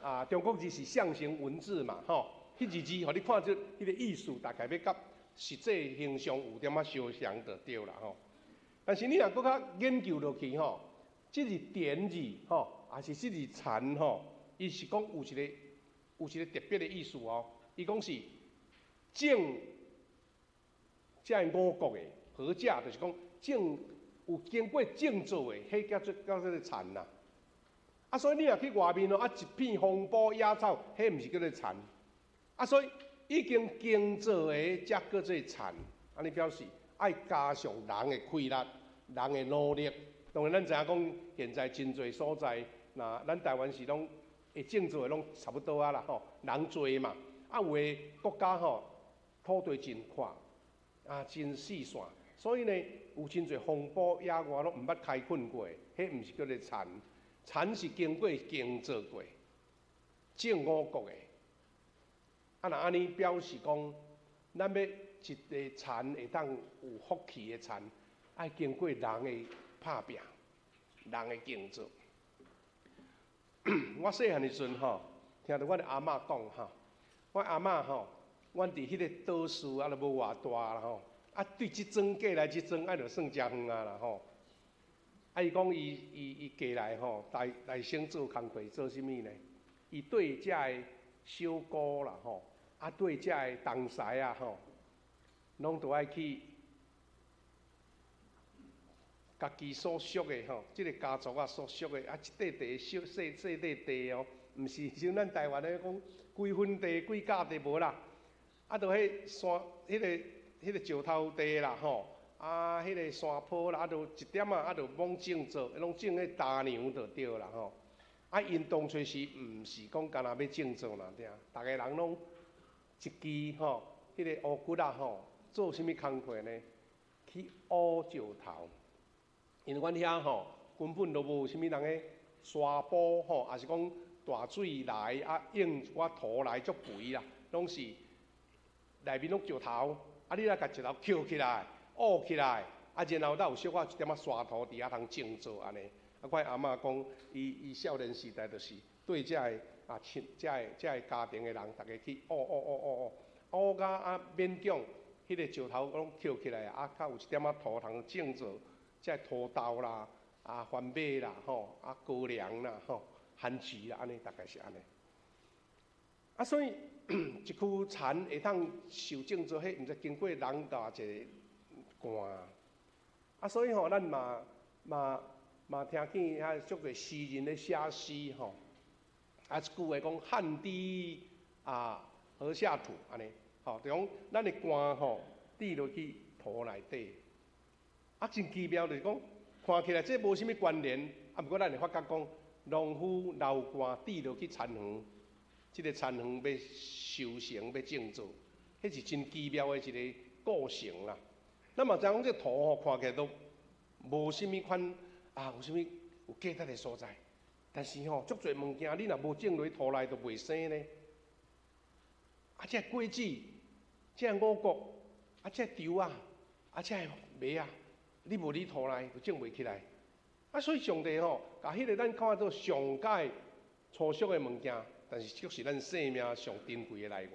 啊，中國字是象形文字嘛，吼，彼字字，予你看出彼个意思，大概欲佮實際形象有點仔相像就對啦吼。但是你若閣較研究落去吼，這字田字吼，抑是這字田吼，伊是講有一個特別的意思哦。伊講是種這个五穀的禾稼，就是講種有經過種作的，彼叫做田啦。啊，所以你若去外面哦，啊一片荒坡野草，彼毋是叫做田。啊，所以已經耕作的才叫做田。按呢表示愛加上人的氣力、人的努力。當然，咱知影講，現在真濟所在，若咱台灣是攏會種作的攏差不多啊啦吼，人濟嘛。啊，有的國家吼，土地真闊，啊，真細散，所以呢，有真濟荒坡野外攏毋捌開墾過，彼毋是叫做田。田是經過耕作過、種五穀的。啊，若按呢表示講，咱欲一个田會當有福氣的田，愛經過人的拍拚，人的耕作。我細漢的時陣吼，聽著阮的阿嬤講吼，阮阿嬤吼，阮佇彼个島嶼啊，都無偌大啦吼，啊，對這庄過來這庄，啊，就算誠遠啊啦吼。啊，伊講伊過來吼，來先做工課做啥物呢？伊對遮的小姑啦吼，啊，對遮的同師啊吼，攏都愛去家己所屬的吼，這个家族啊所屬的啊，一塊地小細細塊地哦，毋是像咱台灣的講幾分地幾甲地無啦，啊，就彼山彼个石頭地啦吼，啊，彼个山坡啦，啊，就一點仔啊，就罔種作，攏種彼大娘就對啦吼。啊，𪜶當初時毋是講干焦欲種作爾，逐个人攏一支吼，彼个烏骨仔吼，做啥物工課呢？去挖石頭。因為阮遐吼根本都無啥物人咧沙坡吼，抑是講大水來啊，湧一寡土來足肥啦，攏是內面攏石頭，啊，你若共石頭抾起來、挖起來，啊，然後才有小可一點仔沙土佇遐通種作按呢。啊，阮阿嬤講，伊少年時代就是對遮个啊親，遮个家庭的人，逐家去挖挖挖挖挖，挖甲啊勉強，彼个石頭攏抾起來啊，較有一點仔土通種做，遮土豆啦、啊番麥啦、吼啊高粱啦、吼番薯啦，按呢大概是按呢。啊，所以一區田會當受種做，彼毋知經過人偌濟汗。啊，所以吼，咱嘛聽見遐足濟詩人咧寫詩吼。啊，一句話講汗滴啊禾下土按呢，吼，就講咱的汗吼滴落去土內底。啊，真奇妙就是講，看起來這無啥物關聯，啊，毋過咱會發覺講，農夫流汗滴落去田園，這个田園欲收成欲種作，彼是真奇妙的一个過程啦。咱嘛知影講，這土吼看起來都無啥物款啊，有啥物有價值的所在。但是吼，足濟物件你若無種落去土內，就袂生咧。啊，這个果子，這个五穀，啊，這个稻仔，啊，這个麥仔，你無佇土內，就種袂起來。啊，所以上帝吼，共彼個咱看做上蓋粗俗的物件，但是卻是咱生命上珍貴的來源。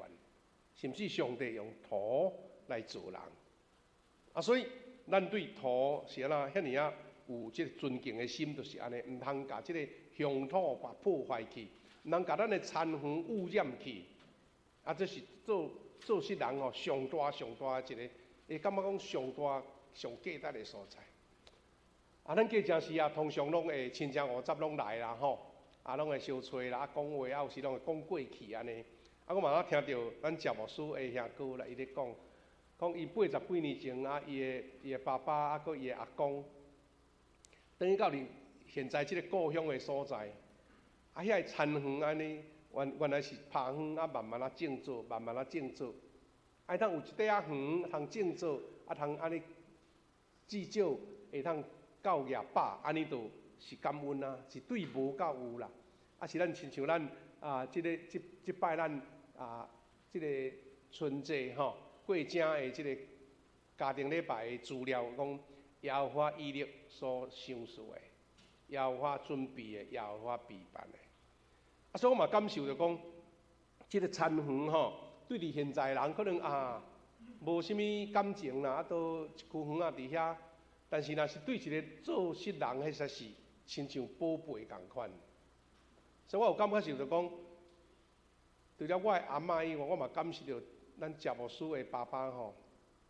甚至上帝用土來造人。啊，所以咱對土是按怎遐爾仔有這个尊敬的心，就是按呢，毋通共這个鄉土共破壞去，毋通共咱的田園污染去。啊，這是做造世人吼上大上大的一个，會感覺講上大上價值的所在。啊，咱過正時啊，通常攏會親戚五十攏來啦吼，啊，攏會相揣啦，啊，講話啊，有時攏會講過去按呢。啊，我嘛捌聽著咱謝牧師的兄哥啦，伊咧講，講伊80幾年前啊，伊的爸爸啊，閣伊的阿公，轉去到佇現在這个故鄉的所在，啊，遐个田園按呢，原來是拍園啊，慢慢仔種作，慢慢仔種作，啊，通有一塊仔園通種作，啊，通按呢至少會通夠額飽，按呢就是感恩啊，是對無到有啦。啊，是咱親像咱啊，這个這這擺咱啊，這个春節吼過正的這个家庭禮拜的資料，講耶和華以勒所賞賜的，耶和華準備的，耶和華備辦的。啊，所以我嘛感受著講，這个田園吼，對佇現在人可能啊無啥物感情啦，啊，都一區園仔佇遐，但是若是對一个造世人，彼實是親像寶貝仝款。所以我有感覺受著講，除了我的阿嬤以外，我嘛感受著咱謝牧師的爸爸吼。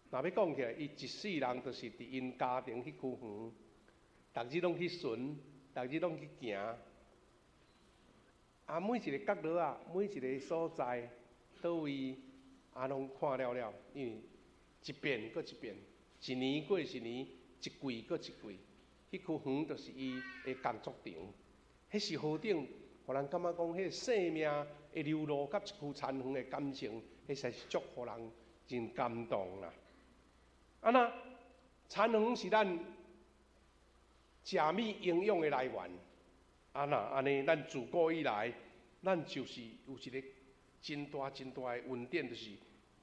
若欲講起來，伊一世人就是佇𪜶家庭彼區園，逐日攏去巡，逐日攏去行。啊，每一个角落仔，每一个所在，佗位啊，攏看了了，因為一遍閣一遍，一年過一年，一季閣一季，彼區園就是伊的工作場。彼是何等，予人感覺講，彼个生命的流露，佮一區田園的感情，彼實是足予人真感動啦。啊若田園是咱食物營養的來源。啊若按呢，咱自古以來，咱就是有一个真大真大的恩典，就是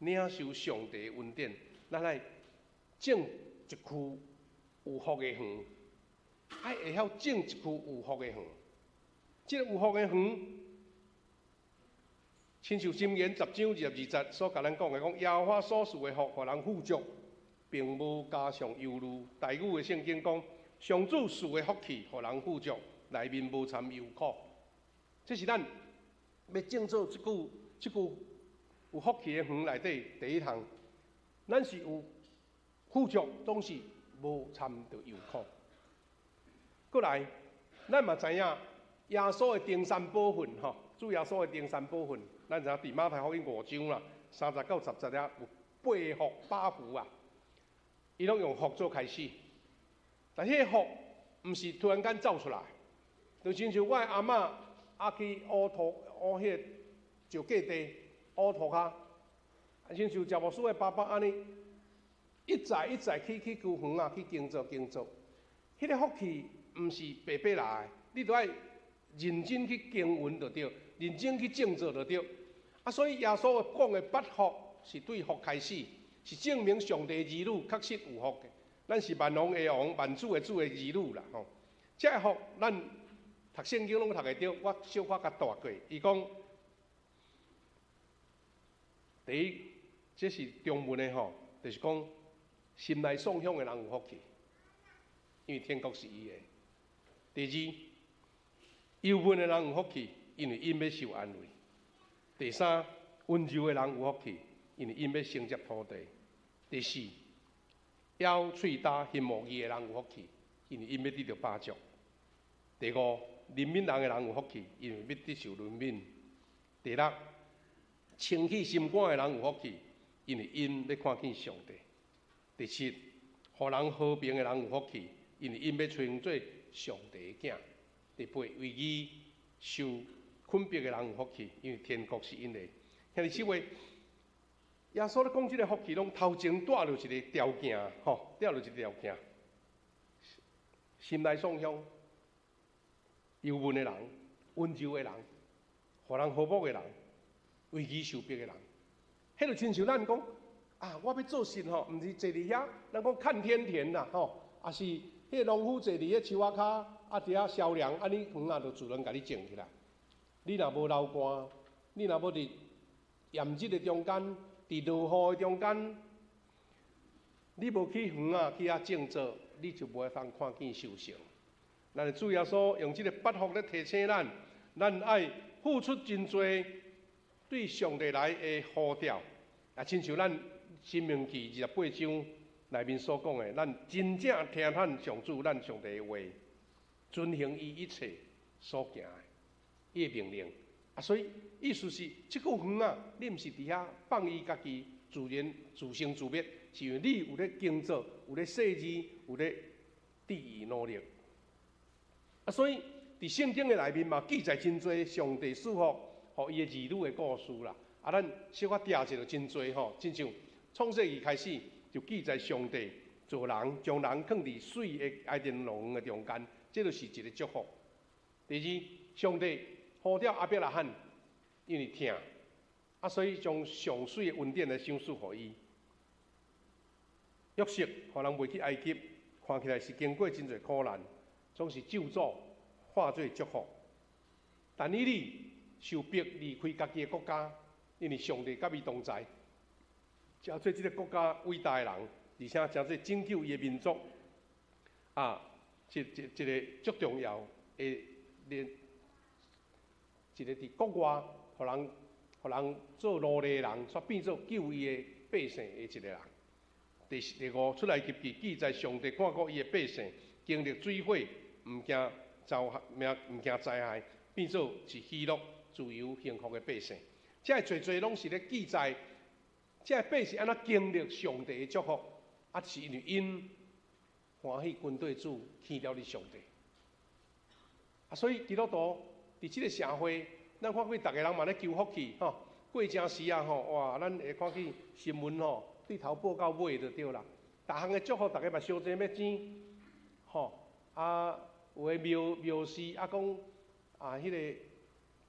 領受上帝的恩典。咱來種一區有福的園，愛會曉種一區有福的園。這个有福的園，親像箴言10章22節所共咱講的，講耶和華所賜的福，予人富足，並無加上憂慮。台語的聖經講，上主賜的福氣，予人富足，內面無摻憂苦。這是咱欲種做這句有福氣的園內底第一項，咱是有富足，總是無摻著憂苦。過來，咱嘛知影耶穌的登山寶訓吼，主耶穌的登山寶訓，咱知影佇馬太福音5章啦，30到10節遐有八福八福啊，伊攏用福做開始，但彼個福毋是突然間走出來，就親像我的阿嬤啊去烏土烏彼個石過地烏土跤，啊親像謝牧師的爸爸按呢，一再一再去區園仔去耕作耕作，彼個福氣毋是白白來的，你著愛認真去耕耘就對，認真去種作就對。啊，所以耶穌講的八福是對福開始，是證明上帝兒女確實有福的。咱是萬王的王、萬主的主的兒女啦吼。這个福，咱讀聖經攏讀會著，我小可較帶過。伊講，第一，這是中文的吼，就是講心內喪享的人有福氣，因為天國是伊的。第二，憂悶的人有福氣，因為𪜶欲受安慰。第三，溫柔的人有福氣，因為𪜶欲承接土地。第四，枵喙焦心慕義的人有福氣，因為𪜶欲得著飽足。第五，憐憫人的人有福氣，因為欲得受憐憫。第六，清氣心肝的人有福氣，因為𪜶欲看見上帝。第七，予人和平的人有福氣，因為𪜶欲稱做上帝的囝。第八，為義受困迫的人有福氣，因為天國是𪜶的。兄弟姊妹，耶穌咧講這個福氣，攏頭前帶著一個條件，吼，帶著一個條件，心內喪享、憂悶的人、溫柔的人、予人和睦的人、為義受迫的人，彼就親像咱講啊，我欲做事吼，毋是坐佇遐，咱講看天田啦，吼，抑是彼個農夫坐佇彼樹仔跤，啊，佇遐乘涼，按呢園仔就自然共你種起來。你若無流汗，你若無佇炎熱的中間，佇落雨的中間，你無去園仔去遐種作，你就無法通看見收成。咱的主耶穌用這個八福咧提醒咱，咱愛付出真濟對上帝來的呼召，啊，親像咱申命記28章內面所講的，咱真正聽咱上主、咱上帝的話，遵行伊一切所行的伊的命令。啊，所以意思是，這個園仔，你毋是佇遐放伊家己自然自生自滅，是因為你有咧耕作，有咧細膩，有咧致意努力。啊，所以佇聖經的內面嘛，記載真濟上帝賜福予伊的兒女的故事啦。啊，咱小可抓一下真濟吼，親像創世記開始就記載上帝造人，將人囥佇媠的伊甸樂園的中間，這就是一個祝福。第二，上帝呼召亞伯拉罕，因為疼，啊，所以將上媠的恩典來賞賜予伊。約瑟予人賣去埃及，看起來是經過真濟苦難，總是咒詛化做祝福。但以理受逼離開家己的國家，因為上帝佮伊同在，成做這个國家偉大的人，而且成做拯救伊的民族，啊，這這這个足重要的，連一个佇國外，予人予人做奴隸的人，煞變做救伊的百姓的一个人。第第五，出埃及記記載上帝看顧伊的百姓，經歷水火，毋驚遭害，毋驚災害，變做是喜樂、自由、幸福的百姓。這个濟濟攏是咧記載，這个百姓按怎經歷上帝的祝福，啊，是因為𪜶歡喜跟綴主，牽著佇上帝。啊，所以基督徒佇這个社會，咱看見逐个人嘛咧求福氣，吼，過正時啊，吼，哇，咱會看見新聞吼，對頭報到尾就對啦。逐項的祝福，逐个嘛相爭欲爭，吼，啊，有的廟廟師啊講啊，彼个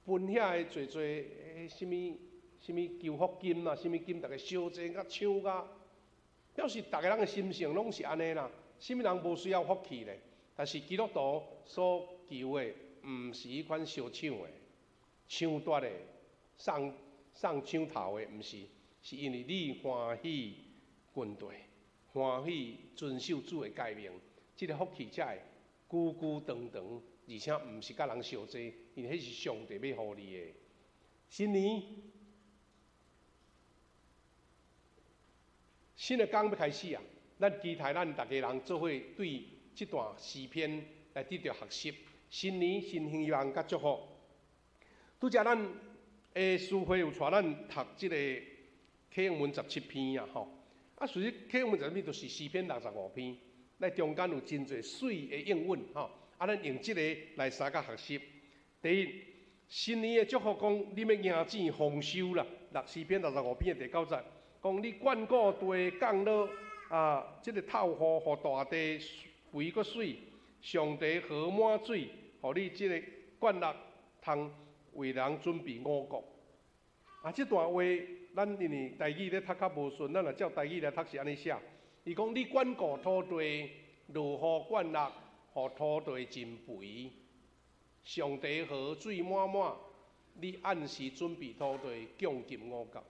分遐的濟濟，彼啥物啥物求福金啊，啥物金，逐个相爭甲搶甲，表示逐个人的心性攏是按呢啦。啥物人無需要福氣咧？但是基督徒所求的，毋是彼款相搶的、搶奪的、送送搶頭的，毋是，是因為你歡喜跟綴，歡喜遵守主的誡命，這个福氣才會久久長長，而且毋是佮人相爭，因為彼是上帝欲予你的。新年新的工欲開始啊！咱期待咱逐家人做伙對這段詩篇來得著學習。新年新希望佮祝福。拄才咱的詩會有帶咱讀這个啟應文17篇啊，吼。啊，事實啟應文17篇就是詩篇65篇，咱中間有真濟媠的應允，吼。啊，咱用這个來相佮學習。第一，新年的祝福講，你欲迎戰豐收啦。六詩篇65篇的第九節，講你眷顧地降落啊，這个透雨，予大地肥閣媠，上帝河滿水，予你這个灌落通為人準備五穀。啊，這段話，咱因為台語咧讀較無順，咱若照台語來讀是按呢寫。伊講你眷顧土地，落雨灌落，予土地真肥。上帝河水滿滿，你按時準備土地，供給五穀。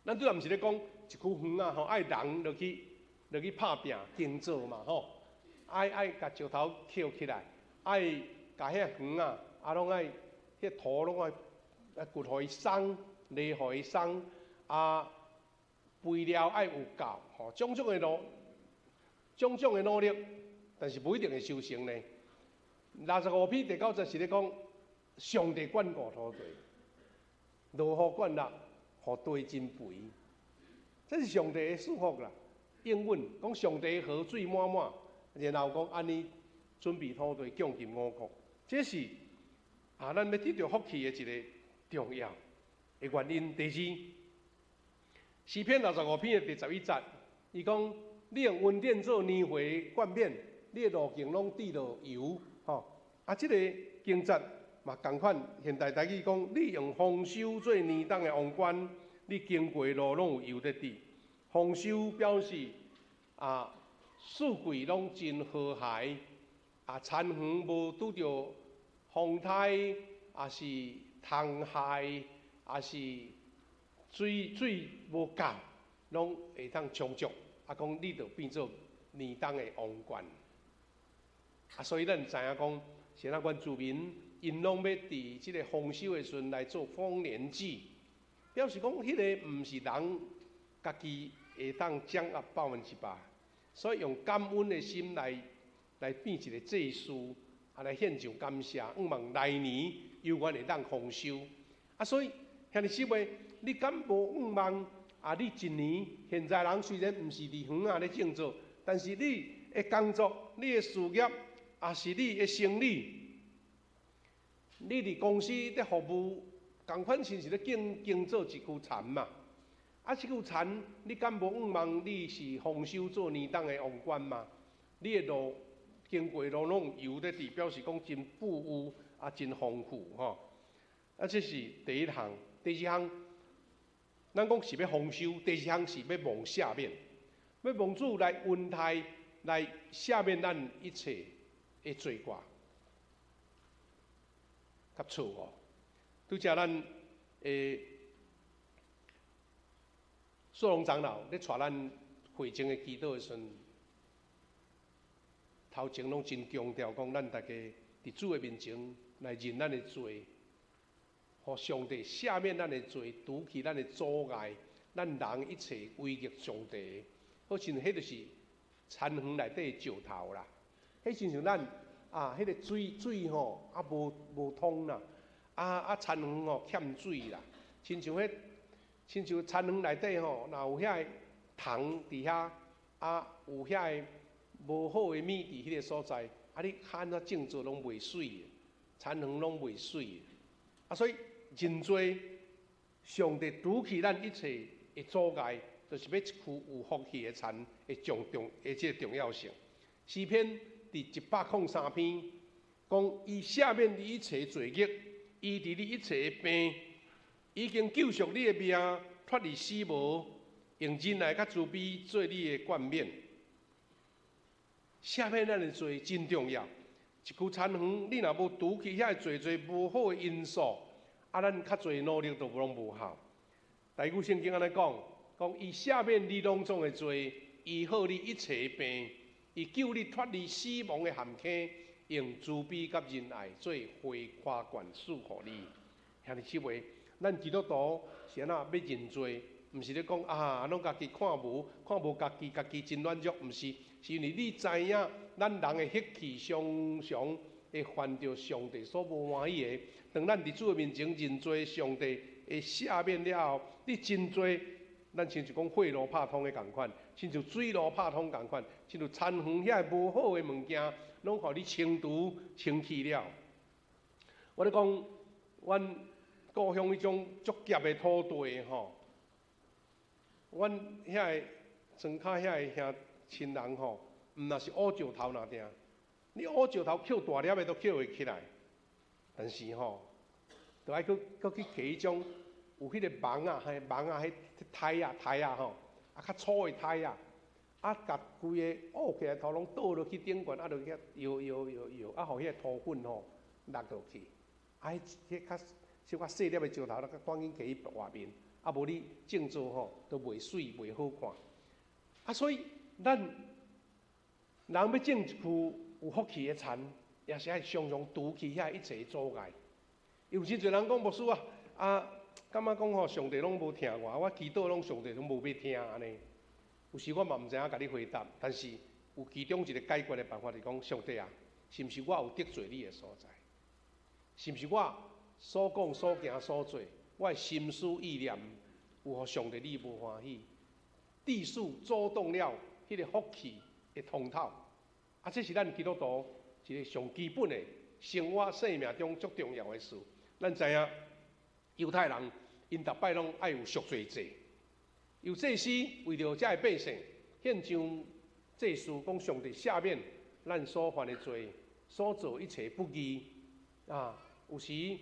咱拄仔毋是咧講一區園仔吼，愛人落去拍拚耕作嘛吼，愛共石頭抾起來，愛共遐園仔啊攏愛，彼土攏愛掘予伊鬆，犁予伊鬆，啊肥料愛有夠吼，種種的努力，但是無一定會收成呢。65篇第9節是咧講，上帝眷顧土地，落雨灌落，予地真肥，這是上帝的祝福啦。應允講上帝河水滿滿，然後講按呢準備土地，供給五穀，這是啊，咱欲得著福氣的一个重要的原因。第二，詩篇65篇的第11節，伊講：你用恩典做年歲冠冕，你的路徑攏滴落油。吼，啊，這个經節嘛仝款，現代台語講，你用豐收做年冬的王冠，你經過路攏有油佇滴。豐收表示啊，四季攏真和諧，啊，田園無拄著風颱，抑是蟲害，抑是水無夠，攏會當充足。啊，講你就變做年冬的王冠。啊，所以咱知影講，是按怎原住民𪜶攏欲佇這个豐收的時陣來做豐年祭，表示講彼个毋是人家己會當掌握100%，所以用感恩的心來變一个祭司，啊來獻上感謝，向望來年猶原會當豐收。啊，所以兄弟姊妹，你敢無向望？啊，你一年現在人雖然毋是佇園仔咧種作，但是你的工作、你的事業，抑是你的生理，你佇公司咧服務，仝款親像咧耕作一區田嘛。啊，這區田你敢無向望？你是豐收做年冬的王冠嘛？你的路經過路攏油咧滴，表示講真富裕啊，真豐富吼。啊，這是第一項，第二項，咱講是欲豐收，第二項是欲蒙赦免，欲蒙主來恩待，來赦免咱一切的罪過佮錯誤。拄才咱的素龍長老咧帶咱會前的祈禱的時陣，頭前攏真強調講，咱大家佇主的面前來認咱的罪，予上帝赦免咱的罪，除去咱的阻礙，咱人一切違逆上帝，好親像彼就是田園內底的石頭啦。彼親像咱啊，彼个水吼啊無通啦，啊田園吼欠水啦，親像田園內底吼，若有遐个蟲佇遐，啊有遐个無好的物佇彼个所在，啊你按怎種作攏袂媠的，田園攏袂媠的。啊，所以認罪，上帝除去咱一切的阻礙，就是欲一區有福氣的田的重重的這个重要性。詩篇佇103篇講，伊赦免你一切罪孽，醫治你一切的病，已經救贖你的命，脫離死亡，用仁愛佮慈悲做你的冠冕。赦免咱的罪真重要。一區田園，你若無除去遐濟濟無好的因素，啊，咱較濟努力都攏無效。台語聖經按呢講，講伊赦免你攏總的罪，醫好你一切的病，伊救你脫離死亡的陷坑，用慈悲佮仁愛做花冠賜予你。兄弟姊妹，咱基督徒是按怎欲認罪？毋是咧講啊，攏家己看無，看無家己，家己真軟弱，毋是，是因為你知影，咱人的血氣常常會犯著上帝所無歡喜的。當咱佇主的面前認罪，上帝會赦免了後，你真濟，咱親像講血路拍通的仝款，親像水路拍通仝款，親像田園遐個無好的物件，攏予你清除清去了。我咧講，阮故鄉彼種足澀的土地吼，阮遐个莊跤遐个兄親人吼，毋若是挖石頭爾定，你挖石頭抾大粒的都抾會起來，但是吼，就愛閣閣去摕彼種有彼個網仔，嘿網仔彼苔仔苔仔吼，啊較粗的苔仔，啊共規个挖起來土攏倒落去頂懸，啊就遐搖搖搖搖，啊予彼个土粉吼。落落去，啊，彼較小可細粒的石頭，咱較趕緊提去外面，啊，無你種做吼都袂媠袂好看。啊，所以咱人欲種一區有福氣的田，也是愛常常除去遐一切阻礙。有真濟人講牧師啊，啊，感覺講吼，上帝攏無聽我，我祈禱攏上帝攏無欲聽按呢。有時我嘛毋知影共你回答，但是有其中一個解決的辦法，就是講上帝啊，是毋是我有得罪你的所在？是毋是我所講、所行、所做，我的心思意念有予上帝你無歡喜？致使阻擋了彼个福氣的通透。啊，這是咱基督徒一個上基本的生活生命中足重要的事。咱知影猶太人𪜶逐擺攏愛有贖罪祭，有祭司為著遮的百姓獻上祭司，講上帝赦免咱所犯的罪，所做一切不義啊，有時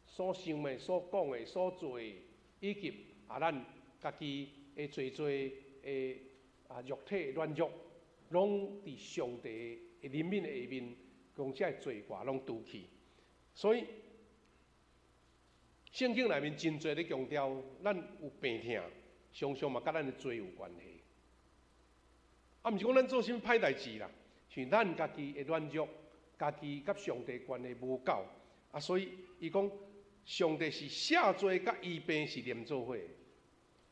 所想的、所講的、所做的，以及啊咱家己的濟濟的啊肉體軟弱，攏佇上帝的憐憫下面，將這个罪過攏除去。所以聖經內面真濟咧強調，咱有病痛，常常嘛佮咱的罪有關係。啊，毋是講咱做啥物歹代誌啦，是咱家己的軟弱，家己佮上帝關係無夠。啊，所以伊講上帝是赦罪佮醫病是連做伙的。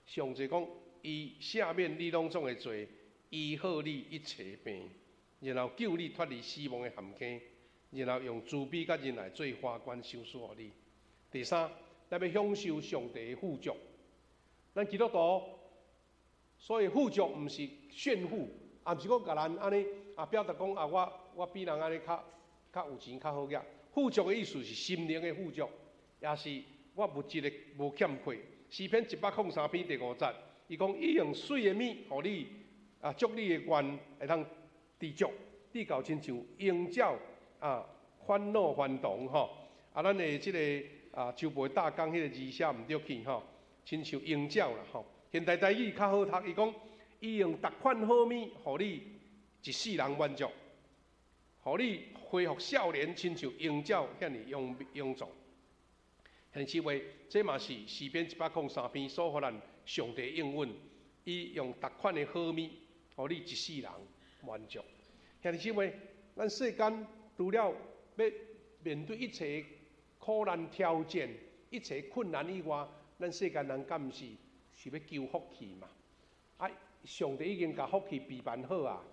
上帝講，伊赦免你攏總的罪，醫好你一切病，然後救你脫離死亡的陷坑，然後用慈悲佮仁愛做花冠賞賜予你。第三，咱欲享受上帝的富足。咱基督徒，所以富足毋是炫富，也毋是講共人按呢啊表達講啊我我比人按呢較較有錢較好額。富足的意思是心靈的富足，也是我物質的無欠缺。詩篇103篇第五節，伊講伊用媠的物予你啊，足你的願會當知足，至到親像鷹鳥啊，返老還童吼。啊，咱的這個啊，周培大綱彼个字寫毋著去吼，親像鷹鳥啦吼。現代台語較好讀，伊講伊用逐款好物予你一世人滿足，予你恢復少年，親像鷹鳥遐爾勇勇壯。現實話，這嘛是詩篇103篇所予咱上帝應允，伊用逐款的好物予你一世人滿足。現實話，咱世間除了欲面對一切苦難挑戰、一切困難以外，咱世間人敢毋是是欲求福氣嘛？啊，上帝已經共福氣備辦好啊，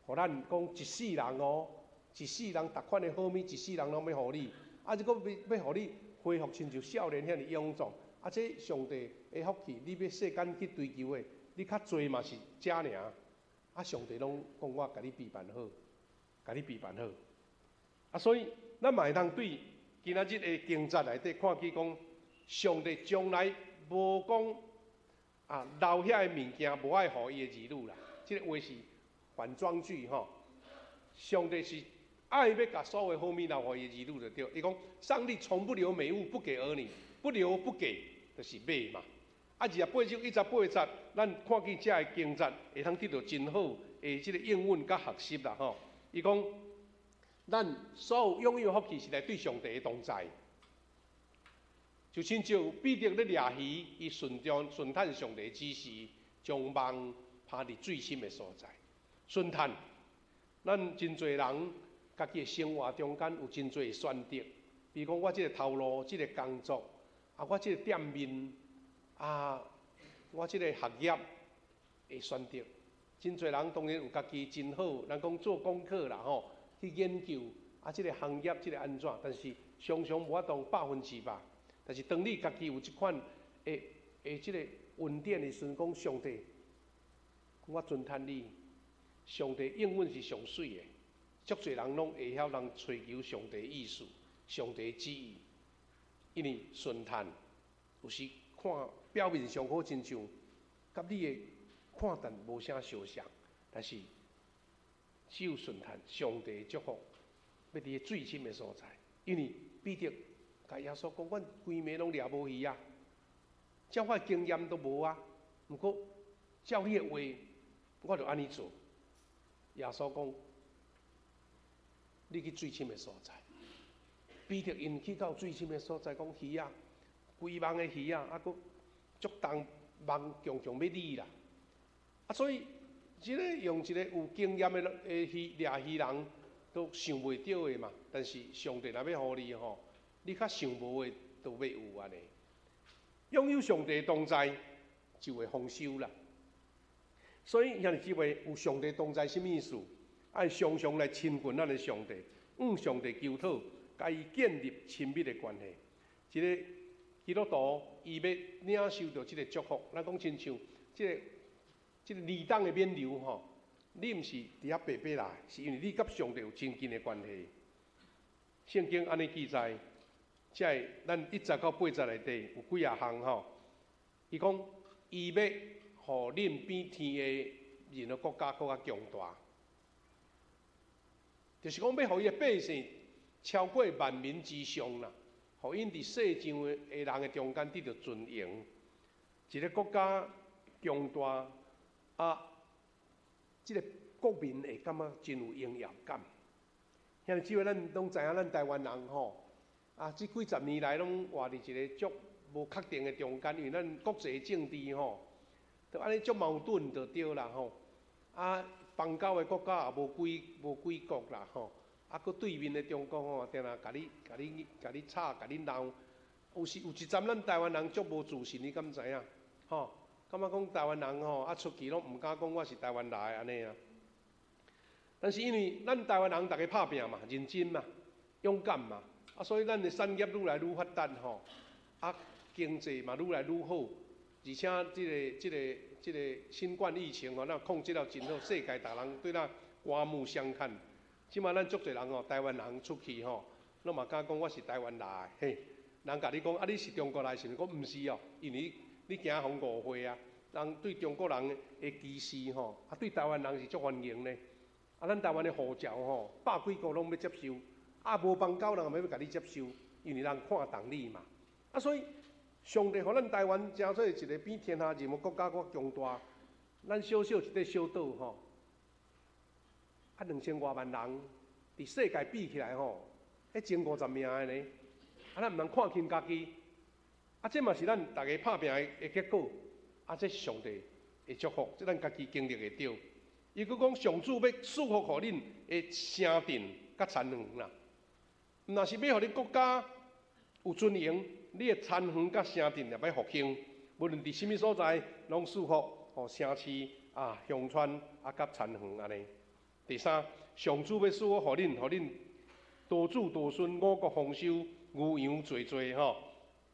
予咱講一世人哦，一世人逐款的好物，一世人攏欲予你，啊，這閣欲欲予你恢復親像少年遐爾勇壯，啊，這上帝的福氣，你欲世間去追求的，你較濟嘛是這爾，啊，上帝攏講我共你備辦好，共你備辦好，啊，所以咱嘛會當對今仔日的經節內底看見講，上帝從來無講啊留遐的物件無愛予伊的兒女啦，這个話是反裝句吼。上帝是愛欲共所有好物留予伊的兒女就對。伊講上帝從不留美物不給兒女，不留不給，就是欲嘛。啊，28章18節，咱看見這个經節會通得到真好的這个應允佮學習啦吼。伊講，咱所有擁有福氣是來對上帝的同在，就親像彼得咧掠魚，伊順將順趁上帝指示，將網拋佇水深的所在。順趁，咱真濟人家己的生活中間有真濟選擇，比如講我這个頭路、這个工作，啊，我這个店面，啊，我這个學業的選擇，真濟人當然有家己真好，人講做功課啦吼。去研究啊，這个行業，這个按怎？但是常常無法度100%。但是當你家己有這款的的這个恩典的時陣，講上帝，我尊嘆你，上帝應允是上媠的，足濟人攏會曉人揣求上帝意思、上帝旨意，因為順趁有時看表面上好親像佮你的看淡無啥相像，但是。只有順趁上帝的祝福，欲佇水深的所在，因為彼得共耶穌講，阮規暝攏掠無魚啊，照我的經驗都無啊。毋過照你的話，我就按呢做。耶穌講，你去水深的所在，彼得𪜶去到水深的所在，講魚仔，規網的魚仔，啊，閣足重網強強欲離啦。啊，所以這个用一个有經驗的魚掠魚人都想袂著的嘛。但是上帝若欲予你吼，你較想無的都欲有按呢。擁有上帝同在，就會豐收啦。所以兄弟姊妹，有上帝同在，啥物意思？愛常常來親近咱的上帝，向上帝求討，共伊建立親密的關係。一个基督徒，伊欲領受著這个祝福，咱講親像這个年冬的冕旒吼，你毋是佇遐白白來，是因為你佮上帝有親近的關係。聖經按呢記載，這个咱1節到8節內底有幾仔項吼。伊講，伊欲予恁比天下任何國家閣較強大，就是講欲予伊的百姓超過萬民之上啦，予𪜶佇世上的人的中間得著尊榮。一個國家強大啊，這个國民會感覺真有榮耀感。兄弟姊妹，咱攏知影，咱台灣人吼，啊，這幾十年來攏活佇一个足無確定的中間，因為咱國際政治吼，就按呢足矛盾就對啦吼。啊，邦交的國家也無幾國啦吼。啊，閣對面的中國吼，定定共你、共你、共你吵、共你鬧。有時有一陣咱台灣人足無自信，你敢知影？吼，感覺講台灣人吼，啊出去攏毋敢講我是台灣來的按呢啊。但是因為咱台灣人逐家拍拚嘛，認真嘛，勇敢嘛，啊，所以咱的產業愈來愈發達吼，啊，經濟嘛愈來愈好，而且這個新冠疫情吼，咱控制了真好，世界逐人對咱刮目相看。這馬咱足濟人吼，台灣人出去吼，攏嘛敢講我是台灣來的，嘿，人共你講啊，你是中國來是毋是？講毋是哦，因為你驚予人誤會啊。人對中國人的歧視吼，啊對台灣人是足歡迎的。啊，咱台灣的護照吼，百幾國攏欲接受，啊無邦交人嘛欲共你接受，因為人看重你嘛。啊，所以上帝予咱台灣成做一个比天下任何國家閣強大。咱小小一塊小島吼，啊2000外萬人，佇世界比起來吼，彼前50名的呢。啊，咱毋通看輕家己。啊，這嘛是咱逐家拍拚的結果。啊，這是上帝的祝福，這咱家己經歷會著。伊閣講，上主欲賜福予恁的城鎮佮田園啦。毋若是欲予恁國家有尊榮，你的田園佮城鎮也欲復興。無論佇啥物所在，攏賜福予城市啊、鄉村啊、佮田園按呢。第三，上主欲賜福予恁，予恁多子多孫，五穀豐收，牛羊濟濟吼。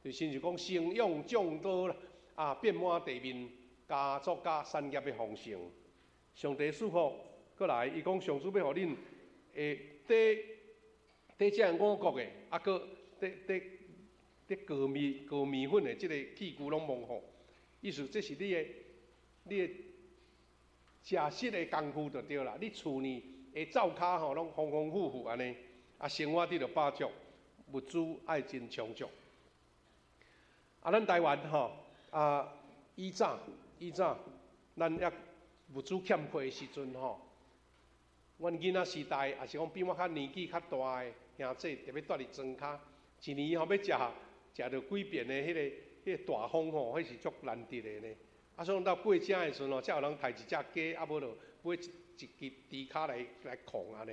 就親像講生養眾多啦，啊，遍滿地面，家族佮產業的豐盛。上帝賜福，閣來，伊講上主欲予恁會得得這五穀的，啊，閣得得得高麵高麵粉的這个器具攏蒙福。意思這是你的食食的工具就對啦。你厝內的灶跤吼，攏豐豐富富按呢，啊，生活得著飽足，物資愛真充足。啊，咱台灣吼，啊，以早以早，咱猶物資欠缺的時陣吼，阮囡仔時代，抑是講比我較年紀較大的兄姊，特別蹛佇莊跤，一年吼欲食食著幾遍的彼個大風吼，彼是足難得的呢。啊，所以到過正的時陣吼，才有人刣一隻雞，啊無就買一支豬跤來焢按呢。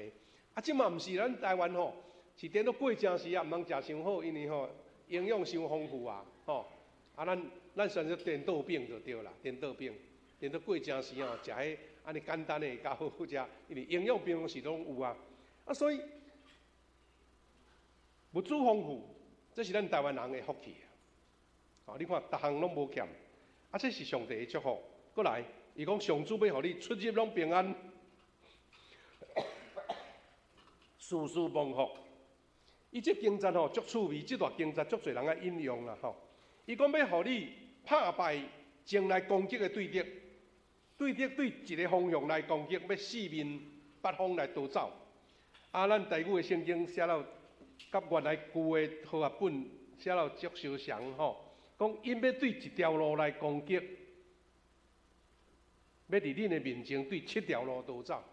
啊，這馬毋是咱台灣吼，是顛倒過正時啊，毋通食傷好，因為吼營養傷豐富啊，吼。啊，咱選擇顛倒餅就對啦，顛倒餅，顛倒過正時吼，食彼按呢簡單的會較好好食，因為營養平常時攏有啊。啊，所以物資豐富，這是咱台灣人的福氣啊！哦，你看，逐項攏無欠，啊，這是上帝的祝福。閣來，伊講上主欲予你出入攏平安，事事蒙福。伊這經節吼足趣味，這段經節足濟人愛引用啦吼。伊講欲予你拍敗前來攻擊的對敵，對敵對一个方向來攻擊，欲四面八方來逃走。啊，咱台語的聖經寫了，佮原來舊的和合本寫了足相像吼。講𪜶欲對一條路來攻擊，欲佇恁的面前對七條路逃走。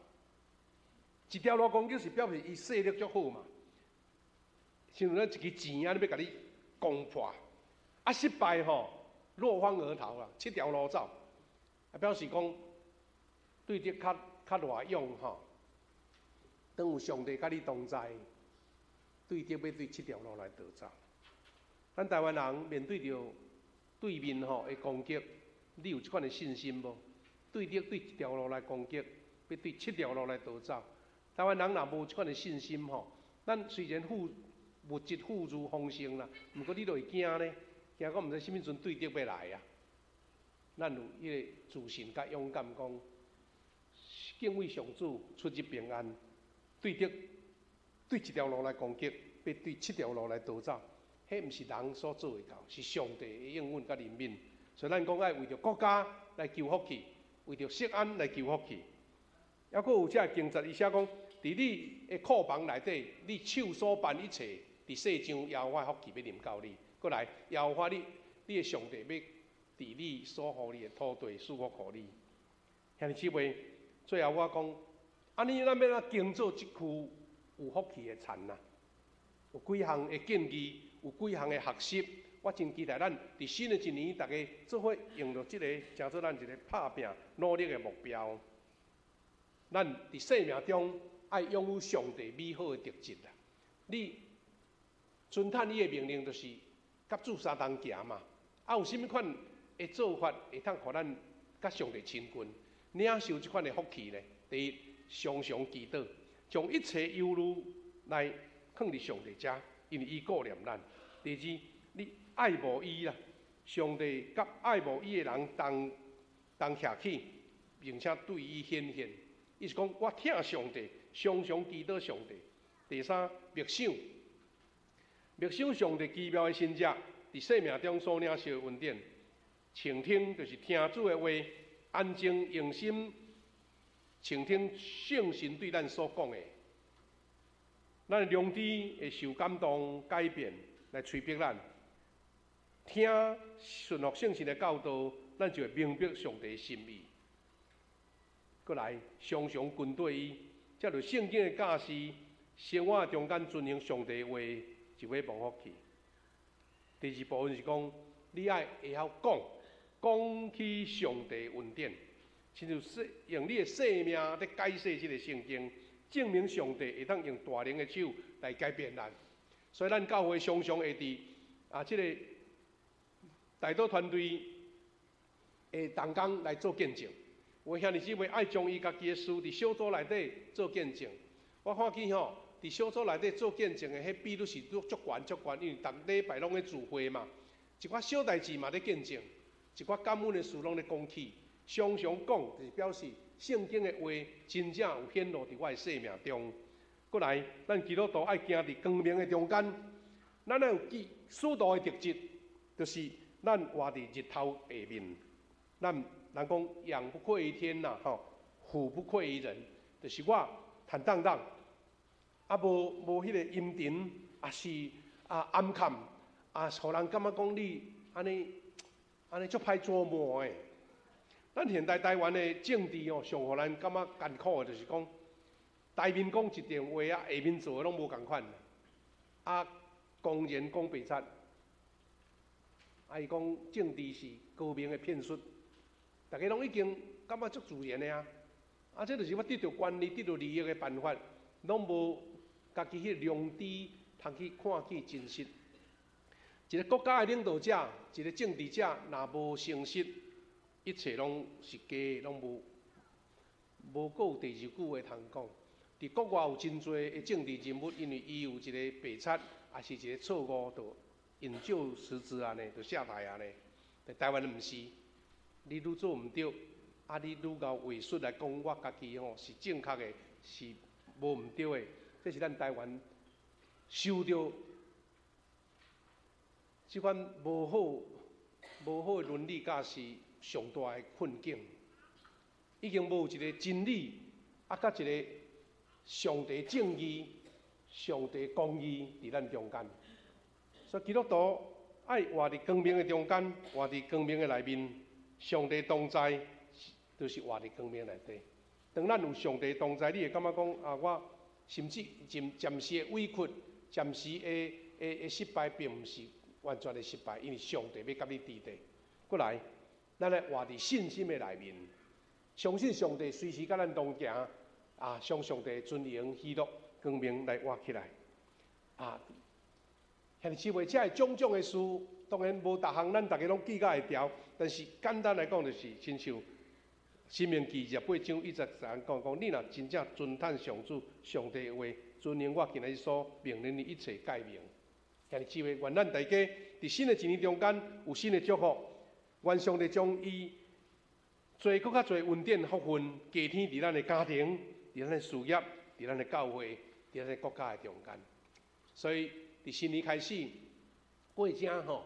一條路攻擊是表示伊勢力足好嘛。親像咱一支箭按呢欲共你攻破，啊失敗吼，落荒而逃啦，七條路走，啊表示講對敵較較偌勇吼。當有上帝佮你同在，對敵欲對七條路來逃走。咱台灣人面對著對面吼的攻擊，你有這款的信心無？對敵對一條路來攻擊，欲對七條路來逃走。台灣人若無這款的信心吼，咱雖然富物質富足豐盛啦，毋過你就會驚咧，驚講毋知啥物時陣對敵欲來啊。咱有彼个自信佮勇敢，講敬畏上主，出入平安。對敵對一條路來攻擊，欲對七條路來逃走，彼毋是人所做會到，是上帝的應允佮憐憫。所以咱講愛為著國家來求福氣，為著錫安來求福氣。抑閣有這个經節，伊寫講，佇你的庫房內底，你手所辦一切，佇世上耶和華福氣欲臨到你。閣來，耶和華你你的上帝欲佇你所予你的土地賜福予你。兄弟姊妹，最後我講，按呢咱欲按怎耕作這區有福氣的田啊？有幾項的建議，有幾項的學習，我真期待咱佇新的一年，逐家做伙用著這个，成做咱一个拍拚努力的目標。咱佇生命中愛擁有上帝美好的特質啦。你遵趁伊的命令，就是佮主相同行嘛。啊，有啥物款的做法會當予咱佮上帝親近，領受這款的福氣呢？第一，常常祈禱，將一切憂慮來囥佇上帝遮，因為伊顧念咱。第二，你愛慕伊啦，上帝佮愛慕伊的人同同徛起，並且對伊顯現。伊是講我疼上帝，常常祈禱上帝。第三，默想，默想上帝奇妙的神蹟，佇生命中所領受的恩典。傾聽就是聽主的話，安靜用心傾聽聖神對咱所講的。咱的良知會受感動改變，來催逼咱聽順服聖神的教導，咱就會明白上帝的心意。閣來，常常跟綴伊，藉著聖經的教示，生活中間遵行上帝的話，就會蒙福氣。第二部分是講，你愛會曉講，講起上帝恩典，親像說用你的生命咧解釋這个聖經，證明上帝會當用大能的手來改變咱。所以咱教會常常會佇啊這个代禱團隊的同工來做見證。有兄弟姊妹愛將伊家己的事佇小組內底做見證。我看見吼，佇小組內底做見證的，彼比率是足懸足懸，因為逐禮拜攏咧聚會嘛，一寡小代誌嘛咧見證，一寡感恩的事攏咧講起，常常講，就是表示聖經的話真正有顯露佇我的生命中。閣來，咱基督徒愛行佇光明的中間，咱愛有記使徒的特質，就是咱活佇日頭下面，咱。人講仰不愧於天啦，吼，俯不愧於人，就是我坦蕩蕩，啊無無彼个陰沉，抑是啊暗崁，啊，予人感覺講你按呢按呢足歹琢磨的。咱現代台灣的政治哦，上予咱感覺艱苦的，就是講台面講一段話啊，下面做的攏無仝款，啊，公然講白賊，啊伊講政治是高明的騙術。逐家攏已經感覺足自然的啊！啊，這就是我得著權力、得著利益的辦法，攏無家己彼个良知通去看見真實。一个國家的領導者，一个政治者，若無誠實，一切攏是假的，攏無無閣有第二句話通講。佇國外有真濟的政治人物，因為伊有一个白賊，抑是一个錯誤，就引咎辭職按呢，就下台按呢。佇台灣毋是。你愈做毋對，啊！你愈𠢕話術來講，我家己吼是正確的，是無毋對的。這是咱台灣受著這款無好、無好的倫理教示上大的困境，已經無一个真理，啊，佮一个上帝正義、上帝公義佇咱中間。所以基督徒愛活佇光明的中間，活佇光明的內面。上帝同在，就是活佇光明內底。當咱有上帝同在，你會感覺講啊，我甚至暫暫時的委屈，暫時的的失敗並毋是完全的失敗，因為上帝欲佮你佇咧。過來，咱來活佇信心的內面，相信上帝隨時佮咱同行，啊，將上帝尊榮、喜樂、光明來活起來。啊，兄弟姊妹，這个種種的事，當然無逐項咱逐家攏記甲會牢，但是簡單來講，就是親像申命記28章1節講講，你若真正遵趁上主上帝的話，遵行我今日所命令你一切誡命。兄弟姊妹，願咱大家佇新的一年中間有新的祝福，願上帝將伊濟閣較濟恩典福分加添佇咱的家庭、佇咱的事業、佇咱的教會、佇咱的國家的中間。所以佇新年開始過正吼，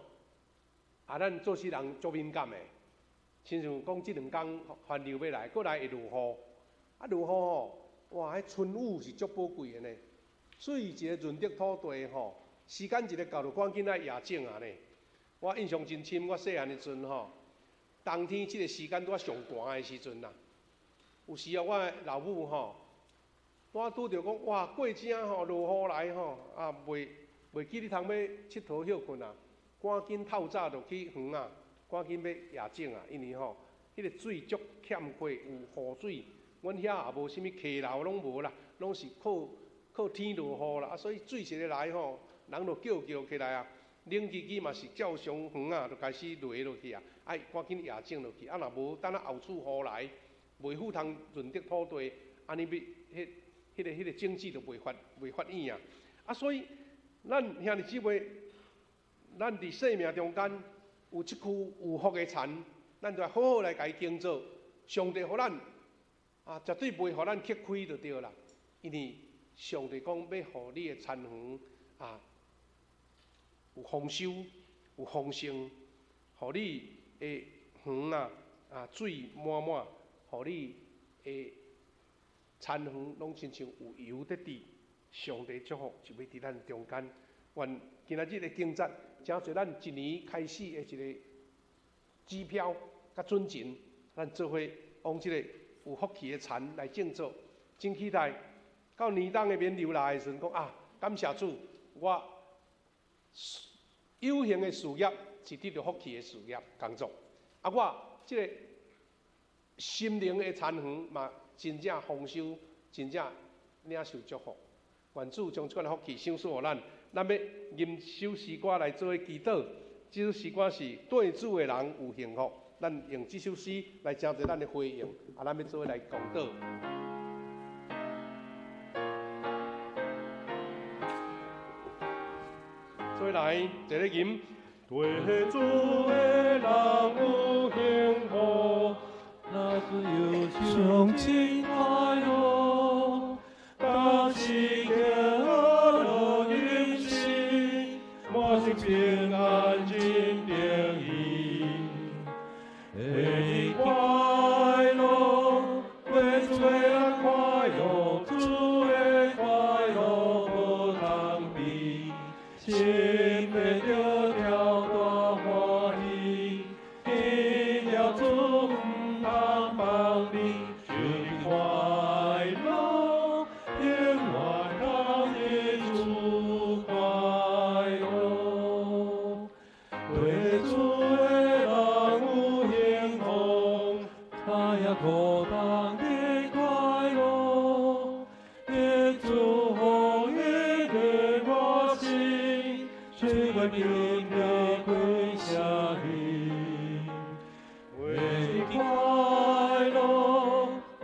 啊，咱做事人足敏感的，親像講這兩工寒流欲來，閣來會落雨，啊落雨吼，哇，彼春雨是足寶貴的呢。所以一個潤澤土地吼，時間一个到就趕緊愛掖種啊呢。我印象真深，我細漢的時陣吼，冬天這个時間拄仔上寒的時陣啊，有時候我的老母吼，我拄著講哇，過正吼落雨來吼，啊袂記得通欲𨑨迌歇睏啊，趕緊透早就去園啊，趕緊欲掖種啊，因為吼，彼个水足欠缺，有雨水，阮遐也無啥物溪流攏無啦，攏是靠天落雨啦，啊，所以水一个來吼，人就叫叫起來啊，冷吱吱嘛是照常園啊，就開始落落去啊，愛趕緊掖種落去，啊，若無等仔後厝雨來，袂赴通潤澤土地，按呢欲彼个種子就袂發蘖啊，啊，所以咱兄弟姊妹，咱佇生命中間有這區有福的田，咱就愛好好來共伊耕作。上帝予咱啊，絕對袂予咱吃虧就對啦。因為上帝講欲予你的田園啊，有豐收，有豐盛，予你的園啊啊水滿滿，予你的田園攏親像有油得滴。上帝祝福就欲佇咱中間。願今仔日的經節，成做咱一年開始的一個指標佮準繩，咱做伙往這個有福氣的田來種作。真期待到年終的勉勵來的時陣，講啊，感謝主，我有形的事業是得著福氣的事業工作。啊，我這個心靈的田園嘛，真正豐收，真正領受祝福。願主將這款的福氣賞賜予咱。咱欲吟首詩歌來做祈禱，這首詩歌是對主的人有幸福。咱用這首詩來成做咱的回應，啊，咱欲做伙來共禱。做伙來，坐咧吟。對主的人有幸福，若是有上真快樂，當時刻樂飲食，滿心平安真得意，會快樂，對主的人快樂，主的快樂無通比，心欲著跳大歡喜，見了主毋通放你，就快樂，永遠通佇主快樂。對主的人有幸福，他也可當的快樂，耶主予伊的我心，全願平平歸謝伊。為快樂，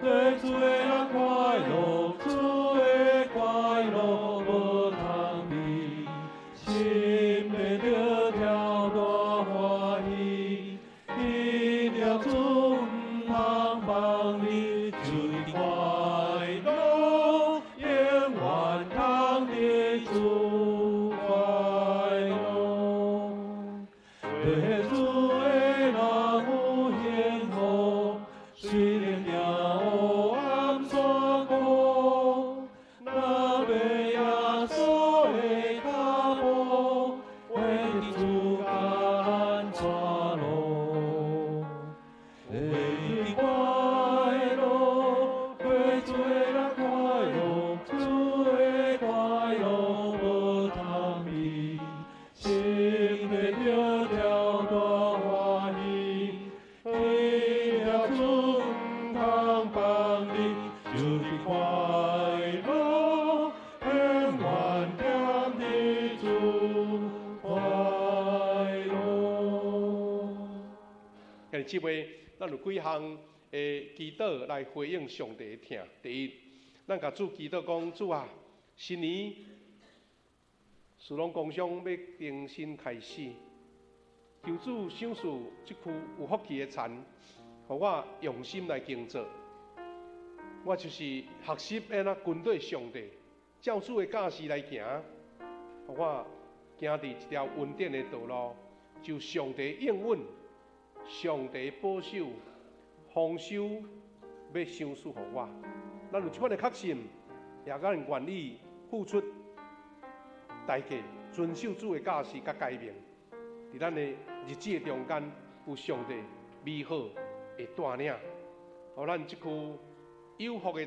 對主的人快樂，主的快樂無通比，心欲著跳大歡喜，見了主毋通放你，就快樂，永遠通佇主快樂。對主的人有幸福，雖然行黑暗山谷，若袂耶穌的腳步，為主共咱帶路。會快樂，對主的人快樂，主的快樂無通比，兄弟姊妹，咱有幾項的祈禱來回應上帝的疼。第一，咱共主祈禱講：主啊，新年事農工商欲重新開始，求主賞賜這區有福氣的田，予我用心來耕作。我就是學習按怎跟綴上帝，照主的教示來行，予我行佇一條恩典的道路，就上帝應允，上帝保守，豐收欲賞賜予我。咱有這款的確信，也咱願意付出代價，遵守主的教示佮誡命。佇咱的日子的中間，有上帝美好的帶領，予咱這區有福的